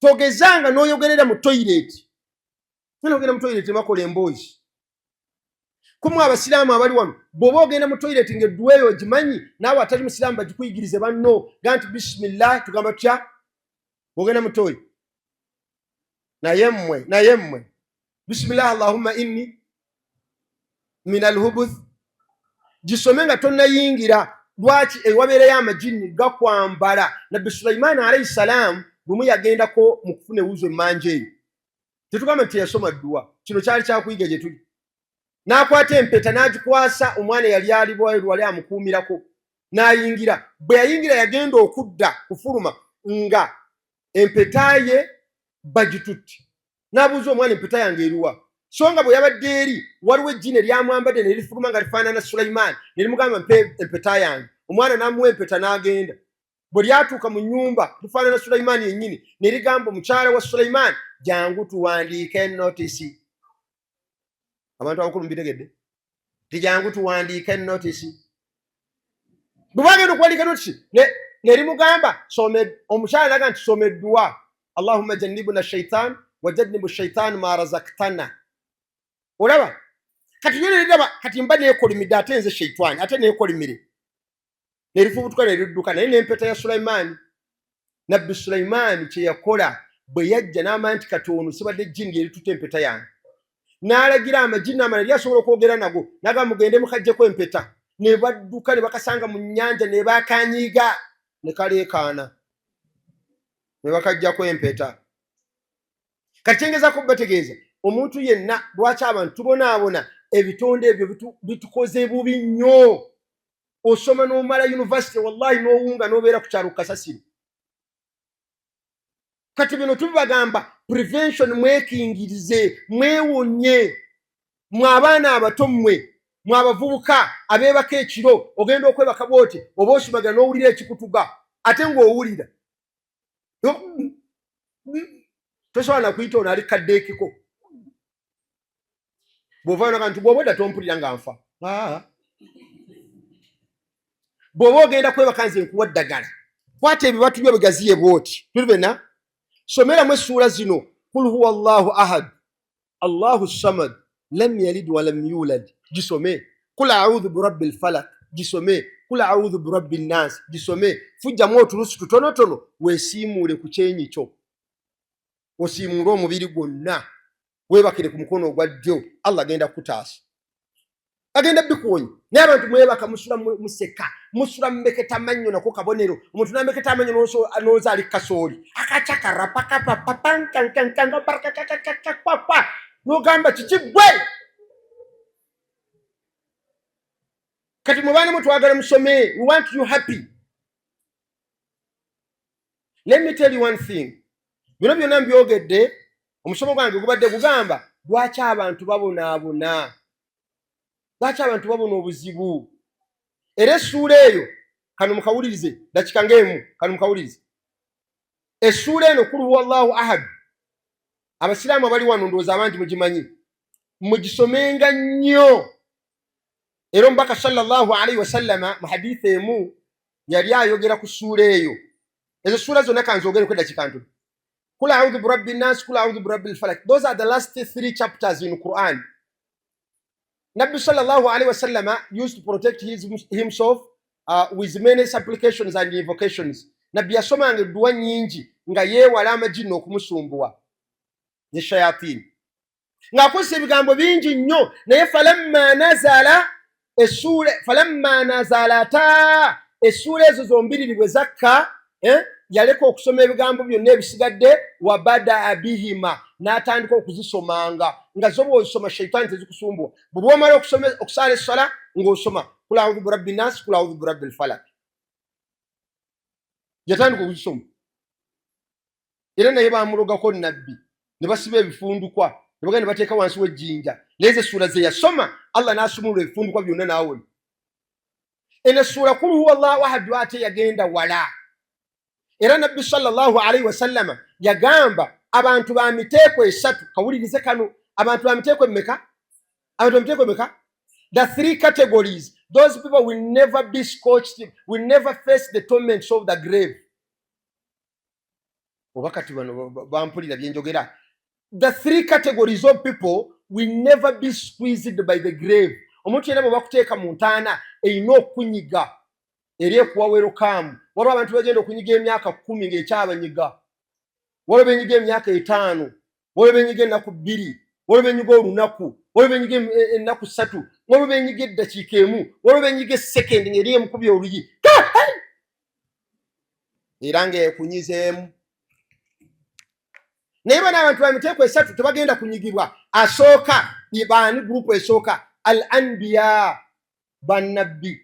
togezanga n'oyogerera mu toyireti. Ogenda mu toyireti nebakola emboozi. Kumwe abasiraamu abali wano, bw'oba ogenda mu toyireti ng'edduwa eyo ogimanyi, naawe atali musiraamu bagikuyigirize banno, ga nti bisimillah, tugamba tutya bw'ogenda mu toyi? Naye mmwe, naye mmwe, bisimillah allahumma inni min alhubuth, gisome nga tonnayingira. Lwaki? Ewabeereyo amajinni gakwambala. Nabbi Sulaimaani alayhi salaamu bwemu yagendako mu kufuna ewuzo emmanja eyo, tetugamba nti teyasoma dduwa. Kino kyali kyakuyiga gye tuli. N'akwata empeta n'agikwasa omwana eyali ali bweru wali amukuumirako, n'ayingira. Bwe yayingira yagenda okudda kufuluma nga empeta ye bagitutte. N'abuuza omwana, empeta yange eruwa? So nga bwe yabadde eri waliwo ejjini eryamwambadde ne lifuluma nga lifaanana Sulaimaani, ne limugamba, mpe empeta yange. Omwana n'amuwa empeta n'agenda. Bwe lyatuuka mu nnyumba lifaanana Sulaimaani yennyini, ne ligamba omukyala wa Sulaimaani, jangu tuwandiike notisi. Abantu abakulu mubitegedde? Tijangu tuwandiike notisi. Bwe bagenda okuwandiika notisi ne limugamba, omukyala naga nti soma edduwa, allahumma jannibuna shaitan wa jannibu shaitan ma razaktana. Olaba kati yo neriraba kati mba neekolimidde, ate nze shaitani ate neekolimire, nerifubutuka neridduka naye n'empeta ya Sulaimaani. Nabbi Sulaimaani kye yakola bwe yajja n'amanya nti kati ono sibadde jjini lyerituta empeta yange, n'alagira amajinni amalala yali asobola okwogera nago, n'agamba mugende mukaggyeko empeta. Ne badduka ne bakasanga mu nnyanja ne bakanyiga ne kaleekaana ne bakaggyako empeta. Kati kyengezaako bategeeza omuntu yenna, lwaki abantu tubonaabona? Ebitonde ebyo bitukoze bubi nnyo. Osoma n'omala university, wallahi n'owunga n'obeera ku kyalo kasasiro. Kati bino tubibagamba prevention, mwekingirize, mwewonye. Mwe abaana abato, mmwe mwe abavubuka abeebaka ekiro, ogenda okwebaka bwoti oba osumagira n'owulira ekikutuga, ate ng'owulira tosobola nakuyita ono ali kaddeekiko. Bw'ovaanaga nti bw'oba odda tompulira nga nfa. Bw'oba ogenda kwebaka, nze nkuwa ddagala, kwata ebibatu byo bigaziye bwoti, tuli bena someramu essuula zino: kul huwa allahu ahad, allahu samad, lam yalid walam yulad, gisome. Kul audhu birabbi lfalak, gisome. Kul audhu birabbi nnas, gisome. Fujjamu otulusu tutonotono weesiimuule ku kyenyi kyo, osiimuule omubiri gwonna, weebakire ku mukono ogwa ddyo. Allah agenda kukutaasa, agenda bikuwonya. Naye abantu mwebaka musula museka, musula mumeketa mannyo, nako kabonero. Omuntu nameketa amannyo n'oza ali kasooli akacakarapakapapapankankankangabarakakakakakapa, n'ogamba kiki gwe? Kati mubaana mwe twagala musome, we want you happy. Let me tell you one thing, bino byonna mbyogedde, omusomo gwange gubadde gugamba lwaki abantu babonaabona, lwaki abantu babona obuzibu. Era essuula eyo, kano mukawulirize dakika ng'emu, kano mukawulirize essuula eno, kul huwa allahu ahad. Abasiraamu abali wano ndowooza abangi mugimanyi, mugisomenga nnyo. Era omubaka sallallahu alaihi wasallama mu haditha emu yali ayogera ku ssuula eyo. Ezo ssuula zonna kanzogereko edakika ntono. Kul audhu birabbi nnas, kul audhu birabbi lfalak, those are the last three chapters in Quran. Nabbi sallallahu alaihi wasallama used to protect himself with many supplications and invocations. Nabbi yasomanga edduwa nnyingi nga yeewala amajinni okumusumbuwa ne shayatini, ng'akozesa ebigambo bingi nnyo. Naye falamma nazala essuula, falamma nazalata, essuula ezo zombiriri bwe zakka, eh? Yaleka okusoma ebigambo byonna ebisigadde, wabadaa bihima, n'atandika okuzisomanga nga zo bw'ozisoma shaitaani tezikusumbuwa. Buli lwomala okusaala essala ng'osoma kul audhu birabbi nasi, kul audhu birabbi lfalak. Yatandika okuzisoma era naye bamulogako nabbi ne basiba ebifundukwa ne bagenda ne bateeka wansi w'ejjinja, naye ze essuula ze yasoma Allah n'asumulula ebifundukwa byonna n'awona. Eno essuula kul huwa llahu ahadu ate yagenda wala. Era nabbi sallallahu alaihi wasallama yagamba abantu ba miteeko esatu. Kawulirize kano, abantu ba miteeko emmeka? Abantu ba miteeko emeka? The three categories, those people will never be scorched, will never face the torments of the grave. Oba kati bano bampulira byenjogera? The three categories of people will never be squeezed by the grave. Omuntu yenna bwe bakuteeka mu ntaana erina okunyiga eri ekuwa welcome. Waliwo abantu bagenda okunyiga emyaka 10 ng'ekyabanyiga, waliwo benyiga emyaka 5, waliwo benyiga ennaku 2, waliwo benyiga olunaku, waliwo benyiga ennaku 3, waliwo benyiga eddakiika 1, waliwo benyiga esekendi ng'eri emukubi oluyi era ng'ekunyizeemu. Naye bano abantu ba miteeko esatu tebagenda kunyigibwa. Asooka baani? Gurupu esooka, al anbiya, bannabbi,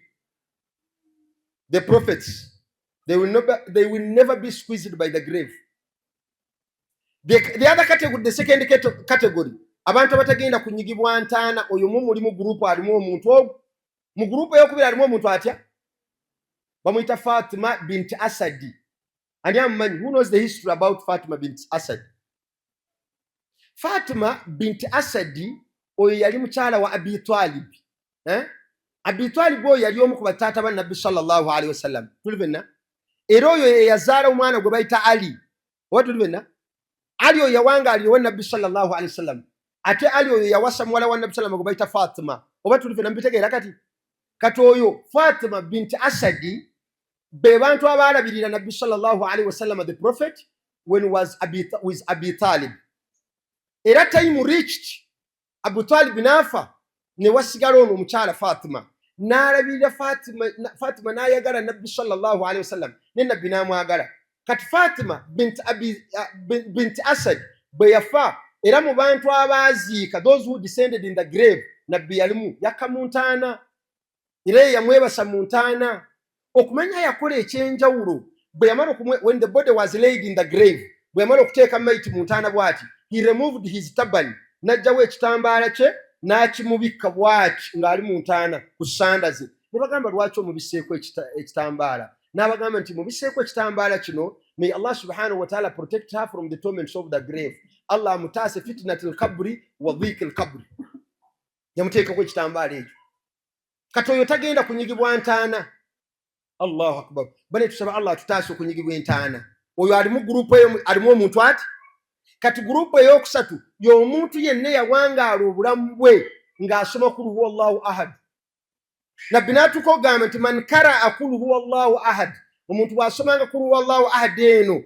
the prophets. They will never be squeezed by the grave. The other category, the second category, abantu abatagenda kunyigibwa ntaana, oyo mu mulimu gurupu alimu omuntu ogwo. Mu gurupu eyokubiri alimu omuntu atya? Bamuyita Fatima bint Asadi. Ani amumanyi? Who knows the history about Fatima bint Asadi? Fatima bint Asadi oyo yali mukyala wa Abi Talib, eh? Abi Talib oyo yali omu ku bataata ba nabbi sallallahu alaihi wasallam, tuli benna. Era oyo yeyazaala omwana gwe bayita Ali, oba tuli benna? Ali oyo yawangaalira owa nabbi sallallahu alaihi wasallam. Ate Ali oyo yawasa muwala wa nabbi sallam gwe bayita Fatima, oba tuli fenna mubitegeera? Kati oyo Fatima bint Asadi be bantu abaalabirira nabbi sallallahu alaihi wasallam, the prophet, when was with Abi Talib. Era time reached, Abu Talib n'afa, ne wasigala ono omukyala Fatima n'alabirira Fatima. Fatima n'ayagala nabbi sallallahu alaihi wasallam, ne nabbi n'amwagala. Kati Fatima bint Asad bwe yafa, era mu bantu abaaziika, those who descended in the grave, nabbi yalimu, yakka mu ntaana era ye yamwebasa mu ntaana. Okumanya yakola ekyenjawulo, bwe yamala, when the body was laid in the grave, bwe yamala okuteeka maiti mu ntaana bw'ati, he removed his turban, n'aggyawo ekitambaala kye n'akimubikka bw'ati ng'ali mu ntaana ku sanda ze. Ne bagamba, "Lwaki omubiseeko ekitambaala?" N'abagamba nti, "Mubiseeko ekitambaala kino, may Allah subhanahu wa ta'ala protect her from the torments of the grave. Allah amutaase fitnati lkabri wa dhiki lkabri." Yamuteekako ekitambaala ekyo. Kati oyo tagenda kunyigibwa ntaana. Allahu akbar! Bane, tusaba Allah atutaase okunyigibwa entaana. Oyo alimu gurupu eyo, alimu omuntu ati. Kati gurupu eyokusatu y'omuntu yenna eyawangaala obulamu bwe ng'asoma kul huwa llahu ahad. Nabbi n'atuuka okugamba nti, man karaa kul huwa llahu ahad, omuntu bw'asomanga kul huwa llahu ahad eno,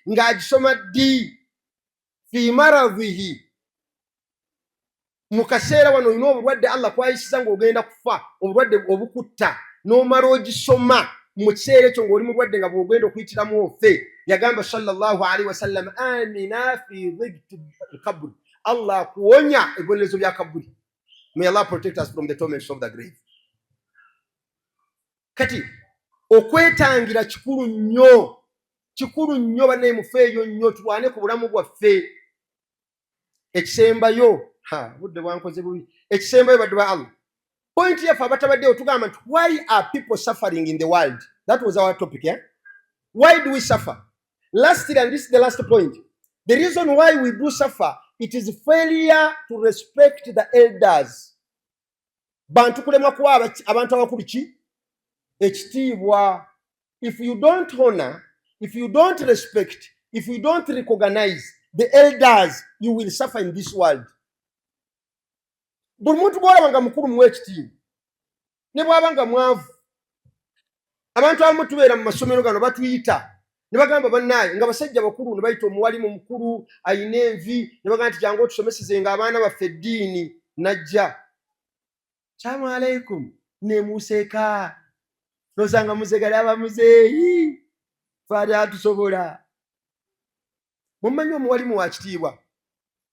ng'agisoma ddi? Fi maradhihi, mu kaseera wano olina obulwadde Allah kwayisiza ng'ogenda kufa, obulwadde obukutta, n'omala ogisoma mu kiseera ekyo ng'oli mulwadde nga bw'ogenda okuyitiramu ofe, yagamba sallallahu alaihi wasallam, amina fi dhikti lkaburi, Allah akuwonya ebibonerezo bya kaburi. May Allah protect us from the torments of the grave. Kati okwetangira kikulu nnyo, kikulu nnyo. Bannaye, mufeeyo nnyo, tulwane ku bulamu bwaffe. Ekisembayo, budde bwankoze bubi. Ekisembayo, baddu ba Allah, point yaffe abatabaddewo tugamba nti, why are people suffering in the world? That was our topic, eh? Why do we suffer? Lastly, and this is the last point, the reason why we do suffer, it is failure to respect the elders. Bantu kulemwa kuwa abantu abakulu ki? Ekitiibwa. If you don't honor, if you don't respect, if you don't recognize the elders, you will suffer in this world. Buli muntu gwolaba nga mukulu, muwa ekitiibwa ne bw'aba nga mwavu. Abantu abamu tubeera mu masomero gano, batuyita ne bagamba, "Bannaaye," nga basajja bakulu, ne bayita omuwalimu mukulu ayina envi, ne bagamba nti, "Jangu otusomeseze nga abaana baffe eddiini." Najja, "Salaamu aleikum," nemuuseka, nosanga muzegali aba muzeeyi. Faali atusobola. Mumanyi omuwalimu wa kitiibwa.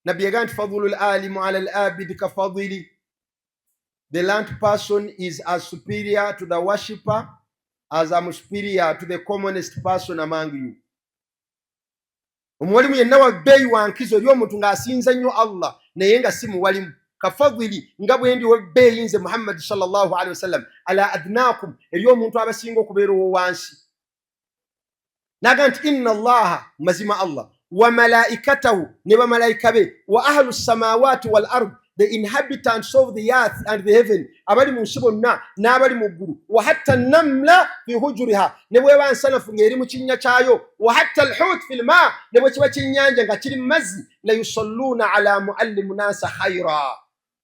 Nabbi yagaa nti fadulu lalimu ala labidi ka fadili, the learned person is as superior to the worshipper as am superior to the commonest person among you. Omuwalimu yenna wa bbeeyi wa nkizo eri omuntu ng'asinza nnyo Allah naye nga si muwalimu. Kafadhili, nga bwe ndi webbeeyi nze Muhammadi sallallahu alaihi wasallam, ala adnaakum, eri omuntu abasinga okubeera owo wansi. Naga nti inna Allaha, mazima Allah, wa malaikatahu, ne bamalayika be, wa ahlu samawati wal ard, the inhabitants of the earth and the heaven, abali mu nsi bonna n'abali mu ggulu, wa hatta namla fi hujuriha, ne bweba nsanafu ng'eri mu kinnya kyayo, wa hatta alhut fi lma, ne bwe kiba kinnyanja nga kiri mu mazzi, la yusalluuna ala muallimu nasa khaira.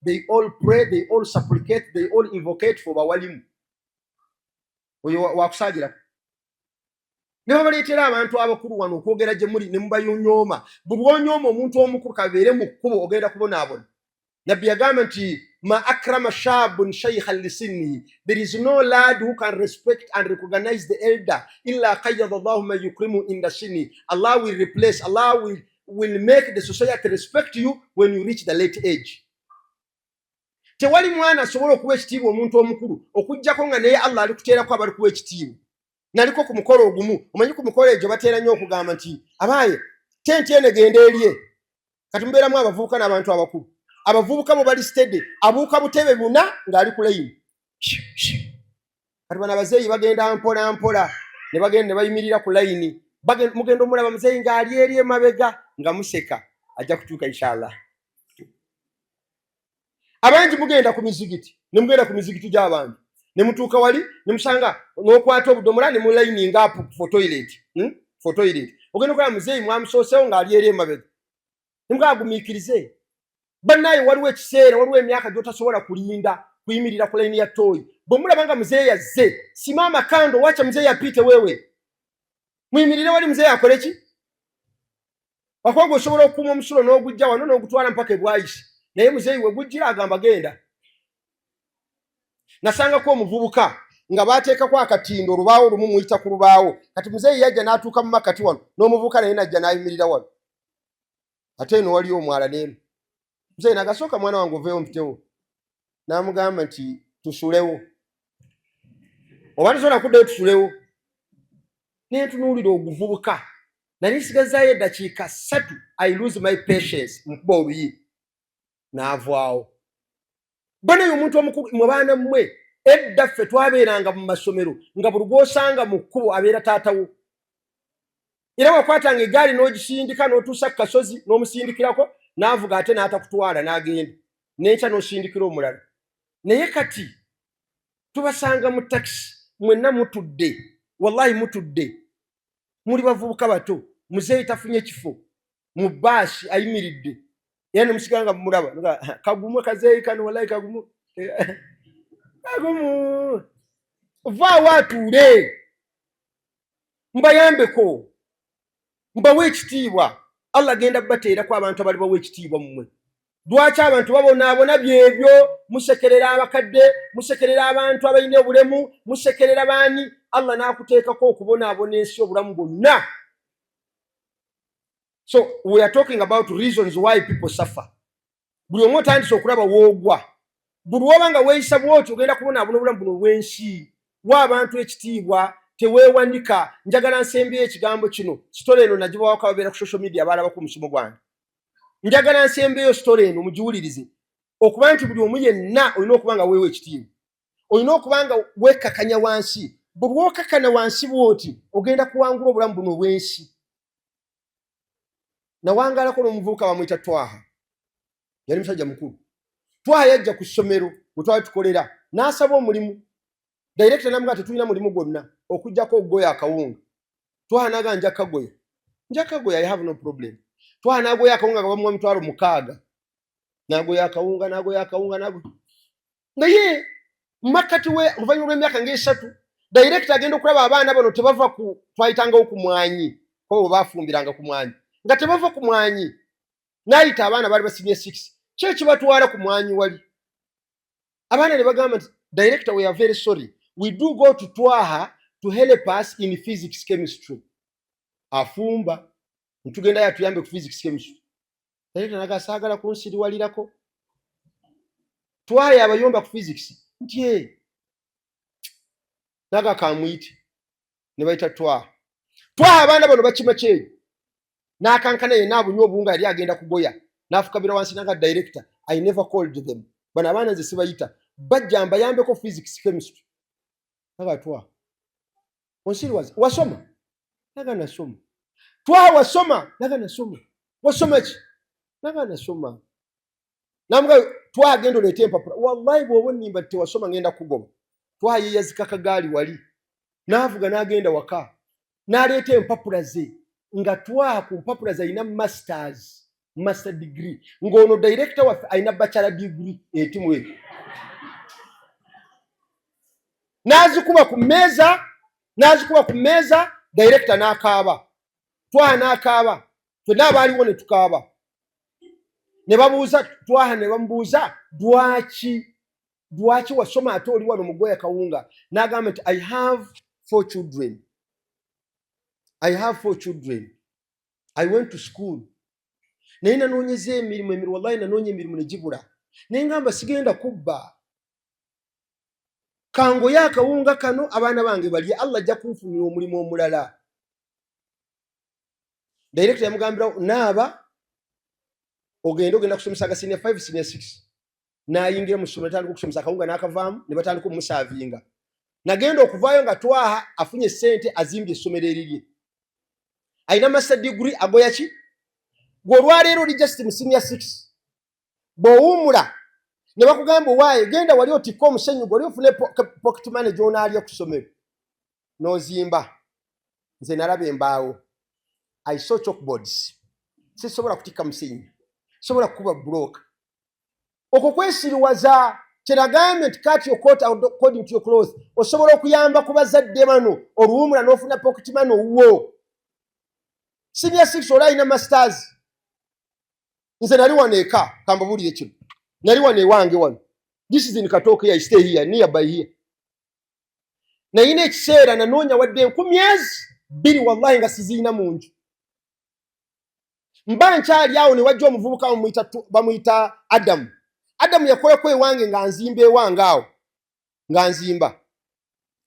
They all pray, they all supplicate, they all invocate for bawalimu. Oyo wakusaagirako ne babaleetera abantu abakulu wano okwogera gye muli ne mubayonyooma. Buli lwonyooma omuntu omukulu, kabeere mu kkubo, ogenda kubonaabona. Nabbi yagamba nti ma akrama shabun shaykhan lisinnihi, there is no lad who can respect and recognize the elder illa qayyada Allahu man yukrimu inda sinni. Allah will replace, Allah will make the society respect you when you reach the late age. Tewali mwana asobola okuwa ekitiibwa omuntu omukulu okuggyako nga naye Allah alikuteerako abali kuwa ekitiibwa. Naliko ku mukolo ogumu, omanyi ku mikolo egyo bateera nnyo okugamba nti abaaye tenti eno egenda erye. Kati mubeeramu abavubuka n'abantu abakulu. Abavubuka bo bali steady, abuuka butebe buna ng'ali ku layini. Kati bano abazeeyi bagenda mpola mpola ne bagenda ne bayimirira ku layini. Mugenda omulaba muzeeyi ng'ali eri emabega nga museka, ajja kutuuka inshallah. Abangi mugenda ku mizigiti, ne mugenda ku mizigiti gy'abantu ne mutuuka wali ne musanga n'okwata obudomola ne mulayininga up for toilet, For toilet. Ogenda okulaba muzeeyi mwamusoosewo ng'ali eri emabega, nemugagumiikirize. Bannaye, waliwo ekiseera, waliwo emyaka gy'otasobola kulinda kuyimirira ku layini ya toyi. Bwe mulaba nga muzeeyi azze, simama kando, wacha muzeeyi apite. Wewe muyimirire wali, muzeeyi akole ki? Wakuba osobola okukuuma omusulo n'ogujja wano n'ogutwala mpaka ebwayisi, naye muzeeyi we gujjira agamba genda. Nasangako omuvubuka nga bateekako akatindo, olubaawo lumu muyita ku lubaawo. Kati muzeeyi yajja n'atuuka mu makati wano, n'omuvubuka naye najja n'ayimirira wano, ate eno waliyo omwala n'emu. Muzeeyi nagasooka, "Mwana wange, oveewo mpitewo." N'amugamba nti tusulewo, oba tosobola kuddayo, tusulewo. Nentunuulira oguvubuka, nali nsigazaayo eddakiika 3. I lose my patience, nkuba oluyi n'avaawo. Bonayo omuntu omukulu. Mwe baana mmwe, edda ffe twabeeranga mu masomero nga buli gw'osanga mu kkubo abeera taatawo, era wakwatanga egaali n'ogisindika n'otuusa ku kasozi n'omusindikirako n'avuga ate n'atakutwala n'agenda, n'enkya n'osindikira omulala. Naye kati tubasanga mu takisi mwenna mutudde, wallahi mutudde, muli bavubuka bato. Muzeeyi tafunye kifo mu baasi, ayimiridde, era nemusigala nga mumulaba. Kagumu kazeeyi kano, wallahi kagumu, kagumu. Vaawo atuule, mbayambeko, mbawe ekitiibwa. Allah agenda bateerako abantu abali bawa ekitiibwa mmwe. Lwaki abantu babonaabona? Byebyo, musekerera abakadde, musekerera abantu abalina obulemu, musekerera baani. Allah n'akuteekako okubonaabona ensi obulamu bwonna. So we are talking about reasons why people suffer. Buli omu otandise okulaba woogwa. Buli woba nga weeyisa bwoti, ogenda kubonaabona obulamu buno obw'ensi. Wa abantu ekitiibwa, teweewanika. Njagala nsembyeyo ekigambo kino. Story eno nagibawako ababeera ku social media, balabako omusomo gwange. Njagala nsembeyo story eno mugiwulirize, okuba nti buli omu yenna olina okuba nga weewa ekitiibwa, olina okuba nga wekkakanya wansi. Buli lwokakana wansi bwoti, ogenda kuwangula obulamu buno obw'ensi. Nawangalako n'omuvubuka bamwyita Twaha, yali musajja mukulu. Twaha yajja ku ssomero bwe twali tukolera n'asaba omulimu. Director namugaa, "Tetulina mulimu gwonna okugjako okugoya akawunga." Twaha naga, "Nja kagoya, nja kagoya, I have no problem." Twaha n'agoya akawunga nga bamuwa 60,000. N'agoya akawunga, n'agoya akawunga, n'agoya. Naye makkati we, oluvannyuma lw'emyaka ng'esatu, director agenda okulaba abaana bano tebava ku, twayitangawo ku mwanyi, ko bwe bafumbiranga ku mwanyi, nga tebava ku mwanyi. N'ayita abaana baali basimye 6, ki ekibatwala ku mwanyi wali? Abaana ne bagamba nti, "Director, we are very sorry, we do go to Twaha to help us in physics, chemistry." Afumba, ntugendayo atuyambe ku physics, chemistry. Director naga saagala kunsiriwalirako. Twaye abayomba ku physics nti e naga kamuyite. Ne bayita Twaha. Twaha, abaana bano bakima kyeyo n'akankana yenna, abunywa obuwunga, yali agenda kugoya, n'afukabira wansi naga, "Director, I never called them. Bano abaana nze sibayita, bajja mbayambeko physics, chemistry." Naga, "Twaha, onsiriwaza. Wasoma?" Naga, "Nasoma." "Twaha, wasoma?" Naga, "Nasoma." "Wasoma ki?" Naga, "Nasoma." Namuga, "Twaha, genda oleete empapula. Wallahi bw'oba onnimba tewasoma, ngenda kugoba." Twaha yeyazika kagaali wali, n'avuga n'agenda waka n'aleeta empapula ze, nga Twaha ku mpapula ze alina masters, master degree, ng'ono director waffe alina bachelor degree etimu eyo. N'azikuba ku mmeeza, n'azikuba ku mmeeza. Director n'akaaba, Twaha n'akaaba, ffenna abaaliwo ne tukaaba. Ne babuuza Twaha, ne bamubuuza, "Lwaki wasoma ate oli wano mugoya kawunga?" N'agamba nti, "I have four children. I have four children. I went to school, naye nanoonyeza emirimu, emirimu, wallahi nanoonya emirimu ne gibula. Naye ngamba sigenda kubba, kangoye akawunga kano abaana bange balye. Allah ajja kunfunira omulimu omulala." Director yamugambira, "Naaba ogende, ogenda kusomesa aga senior 5, senior 6." N'ayingira mu ssomero, natandika okusomesa, akawunga n'akavaamu, ne batandika omumusaavinga. Nagenda okuvaayo nga Twaha afunye sente, azimbye essomero erirye, alina master degree, agoya ki? Gwe olwaleero oli just mu senior 6, bw'owummula ne bakugamba, "Owaaye, genda wali otikke omusenyu, gwe oli ofune pocket money gy'onaalya ku ssomero," n'ozimba. Nze nalaba embaawo, I saw chalkboards. Sisobola kutikka musenyu, sobola kukuba bulooka. Okwo kwesiriwaza. Kyenagambye nti cut your coat according to your cloth. Osobola okuyamba ku bazadde bano oluwumula n'ofuna pocket money owuwo. Senior six oli alina masters. Nze nali wano eka, kambabuulire kino, nali wano ewange wano, this is in Katooke, I stay here, nearby here. Nayina ekiseera nanoonya wadde 2,000, wallahi nga siziina mu nju. Mba nkyali awo ne wajja omuvubuka, bamuyita Adamu. Adamu yakolako ewange nga nzimba ewange awo, nga nzimba.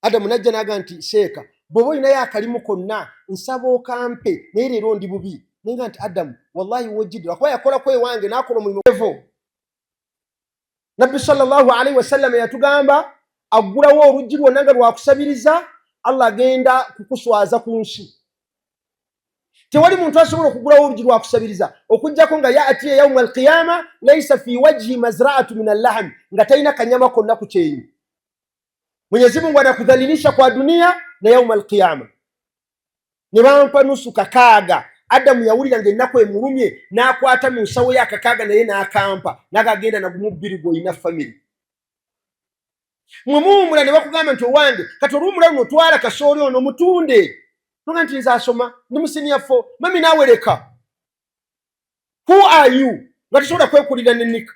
Adamu najja naga nti, "Seeka, bw'oba olinayo akalimu konna nsaba okampe, naye leero ndi bubi." Naye nti, "Adamu, wallahi wojjidde," lwakuba yakolako ewange n'akola omulimu evo. Nabbi sallallahu alaihi wasallam yatugamba, aggulawo oluggi lwonna nga lwakusabiriza, Allah agenda kukuswaza ku nsi. Tewali muntu asobola okugulawo oluggi lwakusabiriza okugjako nga yatiya yauma alqiyama laisa fi wajhi mazraatu min allahm, nga talina kanyama konna ku kyenyi. Mwenyezi Mungu anakudhalilisha kwa dunia na yauma alqiyama. Ne bampa nusu kakaaga. Adamu yawulira ngaennaku emulumye, n'akwata mu nsawo ye akakaaga naye n'akampa, n'agagenda nagumu bbiri. Gw'olina family, mwe muwumula ne bakugamba nti, "Owange, kati oluwumula luno twala kasooli ono mutunde." Noga nti, "Nze asoma, ndi mu senior four, mami." Naawe leka. Who are you nga tosobola kwekulira nenika?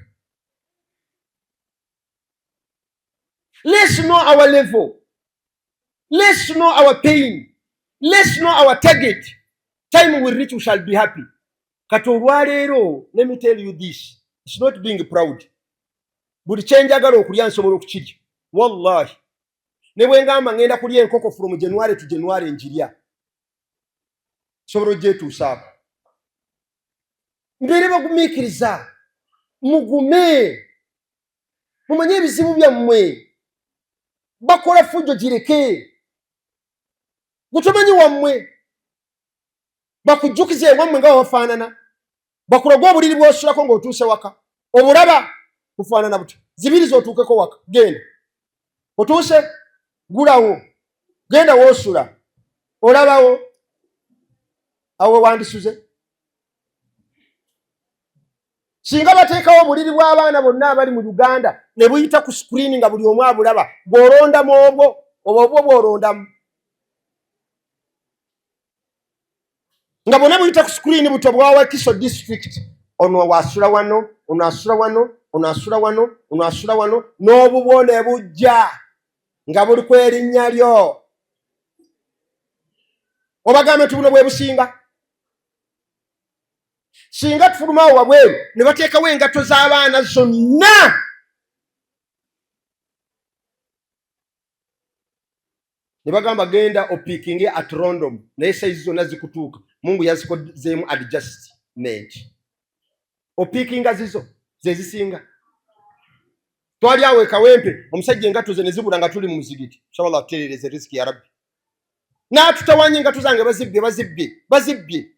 Let's know our level, let's know our pain, let's know our target. Time will reach, we shall be happy. Kati olwaleero, let me tell you this, it's not being proud. Buli kyenjagala okulya nsobola okukirya, wallahi. Ne bwe ngamba ngenda kulya enkoko from January to January, njirya, nsobola ogyetuusaako. Mbeere bagumiikiriza, mugume, mumanye ebizibu byammwe. Bakola fujjo, gireke. Gutomanyi wammwe, bakujjukiza ewammwe nga bafaanana, bakuloga obuliri bw'osulako ng'otuuse waka, obulaba bufaanana butya. Zibiriza otuukeko waka, genda otuuse, gulawo, genda woosula, olabawo awo wandisuze. Singa bateekawo obuliri bw'abaana bonna abali mu Uganda ne buyita ku screen nga buli omu abulaba, bw'olondamu obwo obwo obwo bw'olondamu nga bwonna buyita ku screen buto bwa Wakiso district, ono wasula wano, ono asula wano, ono asula wano, ono asula wano, n'obubwo ne bujja nga buli ku erinnya lyo. Obagambe nti buno bwe businga. Singa tufulumawo wabweru ne bateekawo engatto z'abaana zonna, ne bagamba genda opiikinge at random, naye sayizi zonna zikutuuka. Mungu yazikozeemu adjustment. Opiikinga zizo zezisinga. Twali awo ekawempe, omusajja engatto ze ne zibula nga tuli mu muzigiti. Sobola kutereereza riziki ya Rabbi, n'atutawanya engatto zange bazibbye, bazibbye, bazibbye.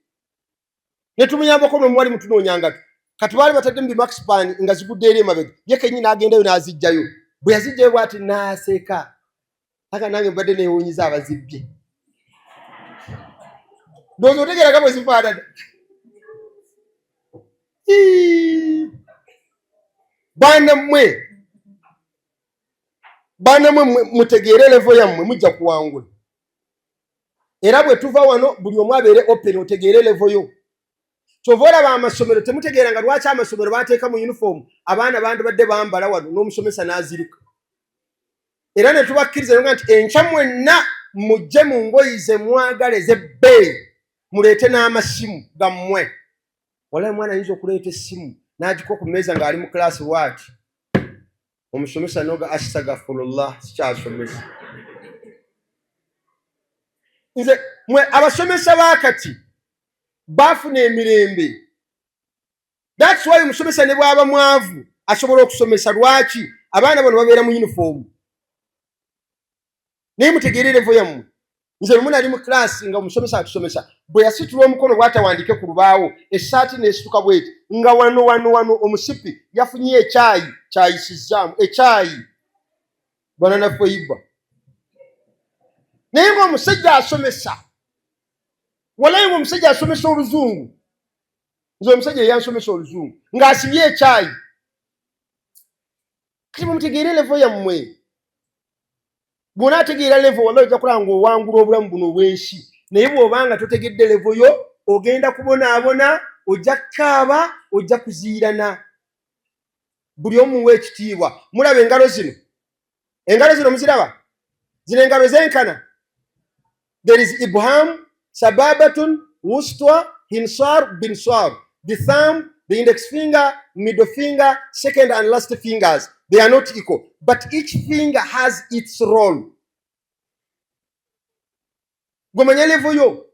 Ne tumuyambako nomuwali mutunoonya ngatto. Kati baali bataddemu bimaxpan nga zigudde eri emabega, ye kenyini n'agendayo n'azijjayo. Bwe yazijjayo bw'ati n'aseka, aka nange mbadde neewuunyiza abazibbye. Ndowooza otegeeraga bwe zifaanana. Baana mmwe, baana mmwe, mutegeere level yammwe, mujja kuwangula. Era bwe tuva wano, buli omu abeere open, otegeere level yo. Kyova olaba amasomero temutegeera nga lwaki amasomero bateeka mu uniform abaana bandibadde bambala wano n'omusomesa n'azirika. Era ne tubakkiriza nga nti enkya mwenna mujje mu ngoyi ze mwagala ez'ebbeeyi, muleete n'amasimu gammwe. Walayi omwana ayinza okuleeta essimu n'agikwa ku mmeeza ng'ali mu kilaasi bw'ati, omusomesa noga astagfirullah, sikyasomesa nze. Mwe abasomesa baakati baafuna emirembe. That's why omusomesa ne bw'aba mwavu asobola okusomesa. Lwaki? Abaana bano babeera mu uniform. Naye mutegeere level yammwe. Nze lumu nali mu kilaasi nga omusomesa atusomesa, bwe yasitula omukono bw'atawandiike ku lubaawo, essaati n'esituka bweti, nga wano wano wano omusipi yafunye ekyayi kyayisizzaamu ekyayi banana foiba. Naye ng'omusajja asomesa, walayi ng'omusajja asomesa oluzungu, nze omusajja yeyansomesa oluzungu ng'asibye ekyayi. Kati mumutegeere level yammwe. Bw'onaategeera level, wallahi ojja kulaba ng'owangula obulamu buno obw'ensi. Naye bw'obanga totegedde level yo, ogenda kubonaabona, ojja kukaaba, ojja kuziirana. Buli omu muwa ekitiibwa. Mulaba engalo zino, engalo zino muziraba, zino engalo zenkana. There is ibham, sababatun, wustwa, hinsar, binsar, the thumb, the index finger, middle finger, second and last fingers. They are not equal, but each finger has its role. Gwe manya level yo,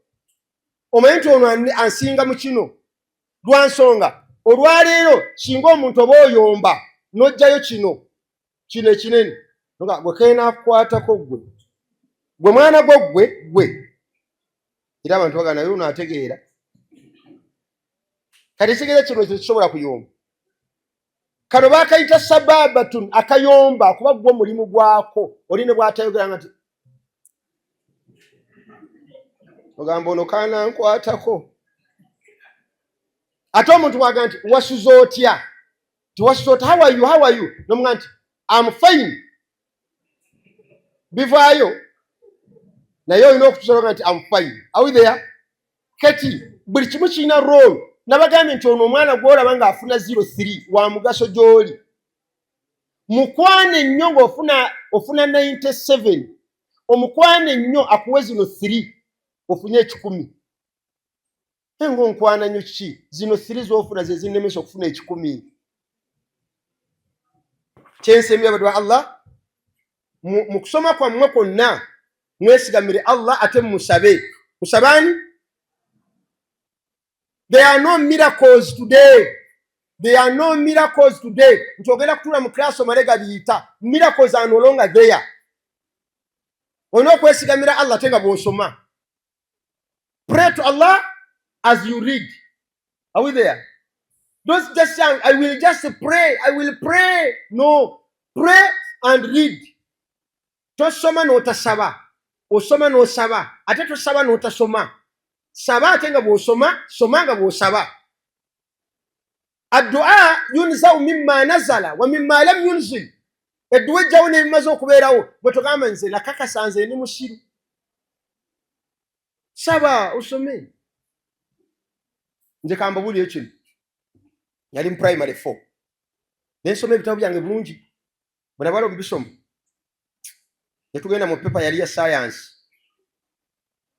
omanye nti ono ansinga mu kino. Lwa nsonga olwaleero singa omuntu oba oyomba n'ojjayo kino kino ekinene nga gwe keenakukwatako, gwe gwe mwana gwo gwe gwe. Era abantu bagamba, naye ono ategeera. Kati ekitegeeza kino tekisobola kuyomba. Kano bakayita sababatun, akayomba kuba gwo mulimu gwako. Oli ne bw'atayogera nga nti ogamba ono kanankwatako. Ate omuntu bwaga nti wasuze otya, tiwasuze otya, how are you, how are you, nomuga nti am fine, bivaayo. Naye olina okutusobola nti am fine. Are we there? Kati buli kimu kirina role. Nabagambye nti ono omwana gwolaba ng'afuna 03 wa mugaso gy'oli. Mukwane nnyo ng'ofuna ofuna 97, omukwane nnyo akuwe zino 3 ofunye 100. Ng'onkwana nnyo kiki? Zino 3 z'ofuna ze zinnemesa okufuna 100. Kyensembye, abaddu ba Allah, mu kusoma kwammwe kwonna mwesigamire Allah, ate musabe. Musabaani? There are no miracles today. There are no miracles today nti ogenda kutuula mu class omale gabiyita. Miracles are no longer there. Olina okwesigamira Allah ate nga bw'osoma. Pray to Allah as you read. Are we there? Don't just say, I will just pray, I will pray. No, pray and read. Tosoma n'otasaba, osoma n'osaba. Ate tosaba n'otasoma. Saba ate nga bw'osoma, soma nga bw'osaba. Addua yunzau mimma nazala wa mimma lam yunzil. Edduwa ejjawo n'ebimaze okubeerawo. Bwe togamba nze nakakasa nze ndi musiru, saba osome. Nze kambabuulire kino, yali mu primary four, nensoma ebitabo byange bulungi. Bwe nabala okubisoma, netugenda mu pepa yali ya science.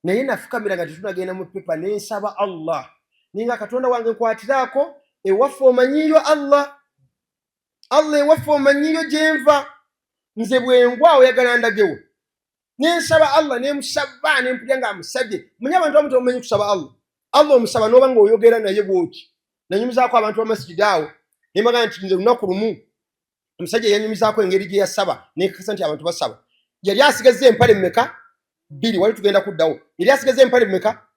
Naye nafukamira nga tetunagenda mu paper, nensaba Allah, ninga Katonda wange nkwatiraako ewaffe omanyiyo Allah, Allah ewaffe omanyiyo gyenva, nze bwengwa oyagala ndagewo. Nensaba Allah, nemusaba, nempulya nga amusabye. Munye abantu abamu tebamanyi kusaba Allah. Allah omusaba noba nga oyogera naye bwoti. Nanyumizaako abantu bamasijidi awo, nembaga nti nze lunaku lumu omusajja yanyumizaako engeri gye yasaba, nekakasa nti abantu basaba. Yali asigazza empale mmeka? Bbiri. Wali tugenda kuddawo. Yali asigazza empale mmeka?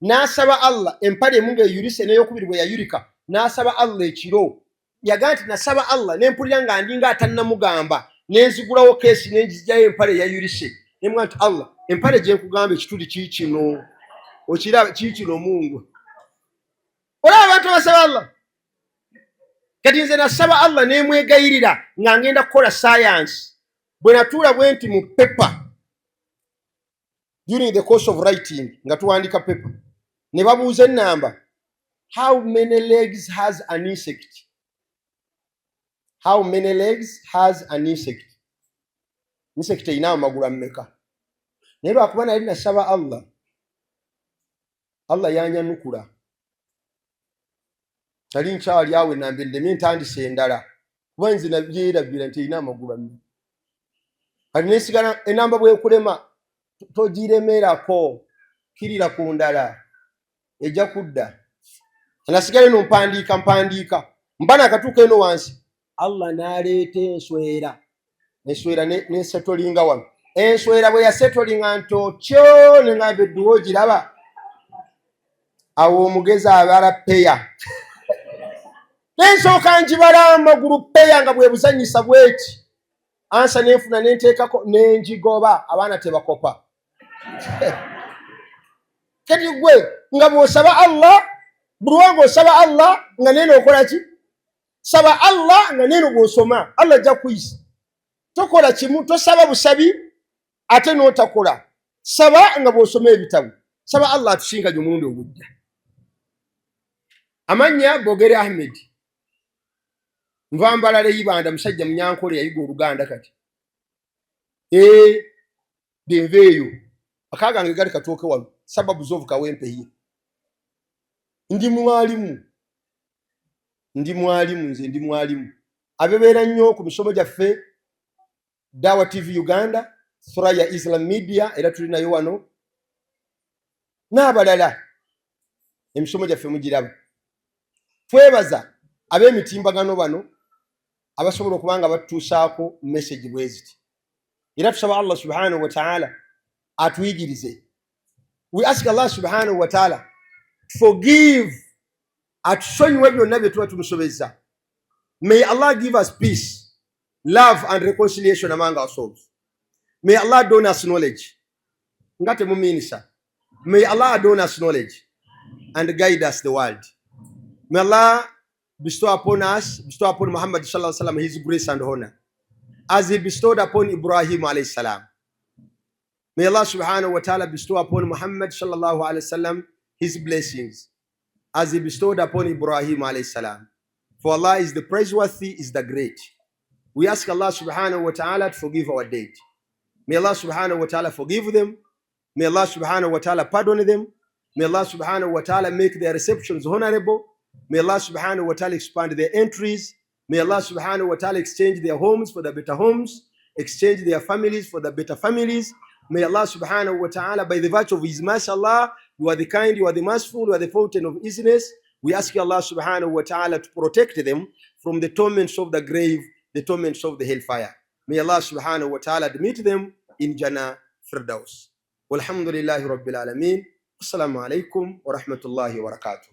N'asaba Allah empale emu ng'eyurise, n'eyokubiri bwe yayurika n'asaba Allah ekiro. Yagaa nti nasaba Allah nempulira nga ndinga atannamugamba, nenzigulawo keesi nenzigyayo empale eyayurise, nemuga nti Allah, empale gye nkugamba ekituli kiikino, okiraba kiikino. Mungu, olaba abantu abasaba Allah. Kati nze nasaba Allah nemwegayirira nga ngenda kukola science. Bwe natuula bwe nti mu paper, during the course of writing, nga tuwandika paper, ne babuuza enamba, "How many legs has an insect? How many legs has an insect?" Insect erina amagulu ameka? Naye lwakuba nali nasaba Allah, Allah yanyanukula. Nali nkyali awo enamba endeme ntandise endala, kuba nze nabyerabira nti erina amagulu ameka. Kati nesigala enamba bwekulema togiremerako, kirira ku ndala ejja kudda. Nasigala eno mpandiika mpandiika, mba nakatuuka eno wansi, Allah n'aleeta enswera. Enswera nesetolinga wano. Enswera bwe yasetolinga nti otyo, neŋamba edduwa ogiraba awo, omugezi abala peya. Nensooka njibala amagulu peya nga bwe buzanyisa bweti, answer nenfuna, nenteekako, nenjigoba. Abaana tebakopa. Kati gwe nga bw'osaba Allah, buli wanga osaba Allah nga nene okola ki? Saba Allah nga nene bw'osoma, Allah ajja kuyisa. Tokola kimu, tosaba busabi ate n'otakola. Saba nga bw'osoma ebitabo. Saba Allah atusinkanye omulundi ogujja. Amannya Bogere Ahmed, nva Mbalala Ibanda, musajja Munyankole yayiga Oluganda. Kati denva eyo, aka gange gali Katooke wano, suburbs of Kawempe here. Ndi mwalimu, ndi mwalimu, nze ndi mwalimu. Abebeera nnyo ku misomo gyaffe Dawa TV Uganda, Thuraya Islam Media, era tuli nayo wano n'abalala, emisomo gyaffe mugiraba. Twebaza ab'emitimbagano bano abasobola okuba nga batutuusaako message bwe ziti, era tusaba Allah subhanahu wataala atuyigirize. We ask Allah subhanahu wataala forgive, atusonyiwe byonna bye tuba tumusobezza. May Allah give us peace, love and reconciliation among ourselves. May Allah adorn us knowledge. Nga temumiinisa. May Allah adorn us knowledge and guide us the world. May Allah bestow upon us, bestow upon Muhammad sallallahu alaihi wasallam his grace and honor, as he bestowed upon Ibrahim alayhi salam. May Allah subhanahu wa ta'ala bestow upon Muhammad sallallahu alaihi wasallam his blessings, as he bestowed upon Ibrahim alayhi salam. For Allah is the praiseworthy, is the great. We ask Allah subhanahu wa ta'ala to forgive our dead. May Allah subhanahu wa ta'ala forgive them. May Allah subhanahu wa ta'ala pardon them. May Allah subhanahu wa ta'ala make their receptions honorable. May Allah subhanahu wa ta'ala expand their entries. May Allah subhanahu wa ta'ala exchange their homes for the better homes, exchange their families for the better families. May Allah subhanahu wa ta'ala, by the virtue of His mercy, Allah, you are the kind, you are the merciful, you are the fountain of easiness. We ask you, Allah subhanahu wa ta'ala, to protect them from the torments of the grave, the torments of the hellfire. May Allah subhanahu wa ta'ala admit them in Jannah Firdaus. Walhamdulillahi Rabbil Alameen. Assalamu alaikum wa rahmatullahi wa barakatuh.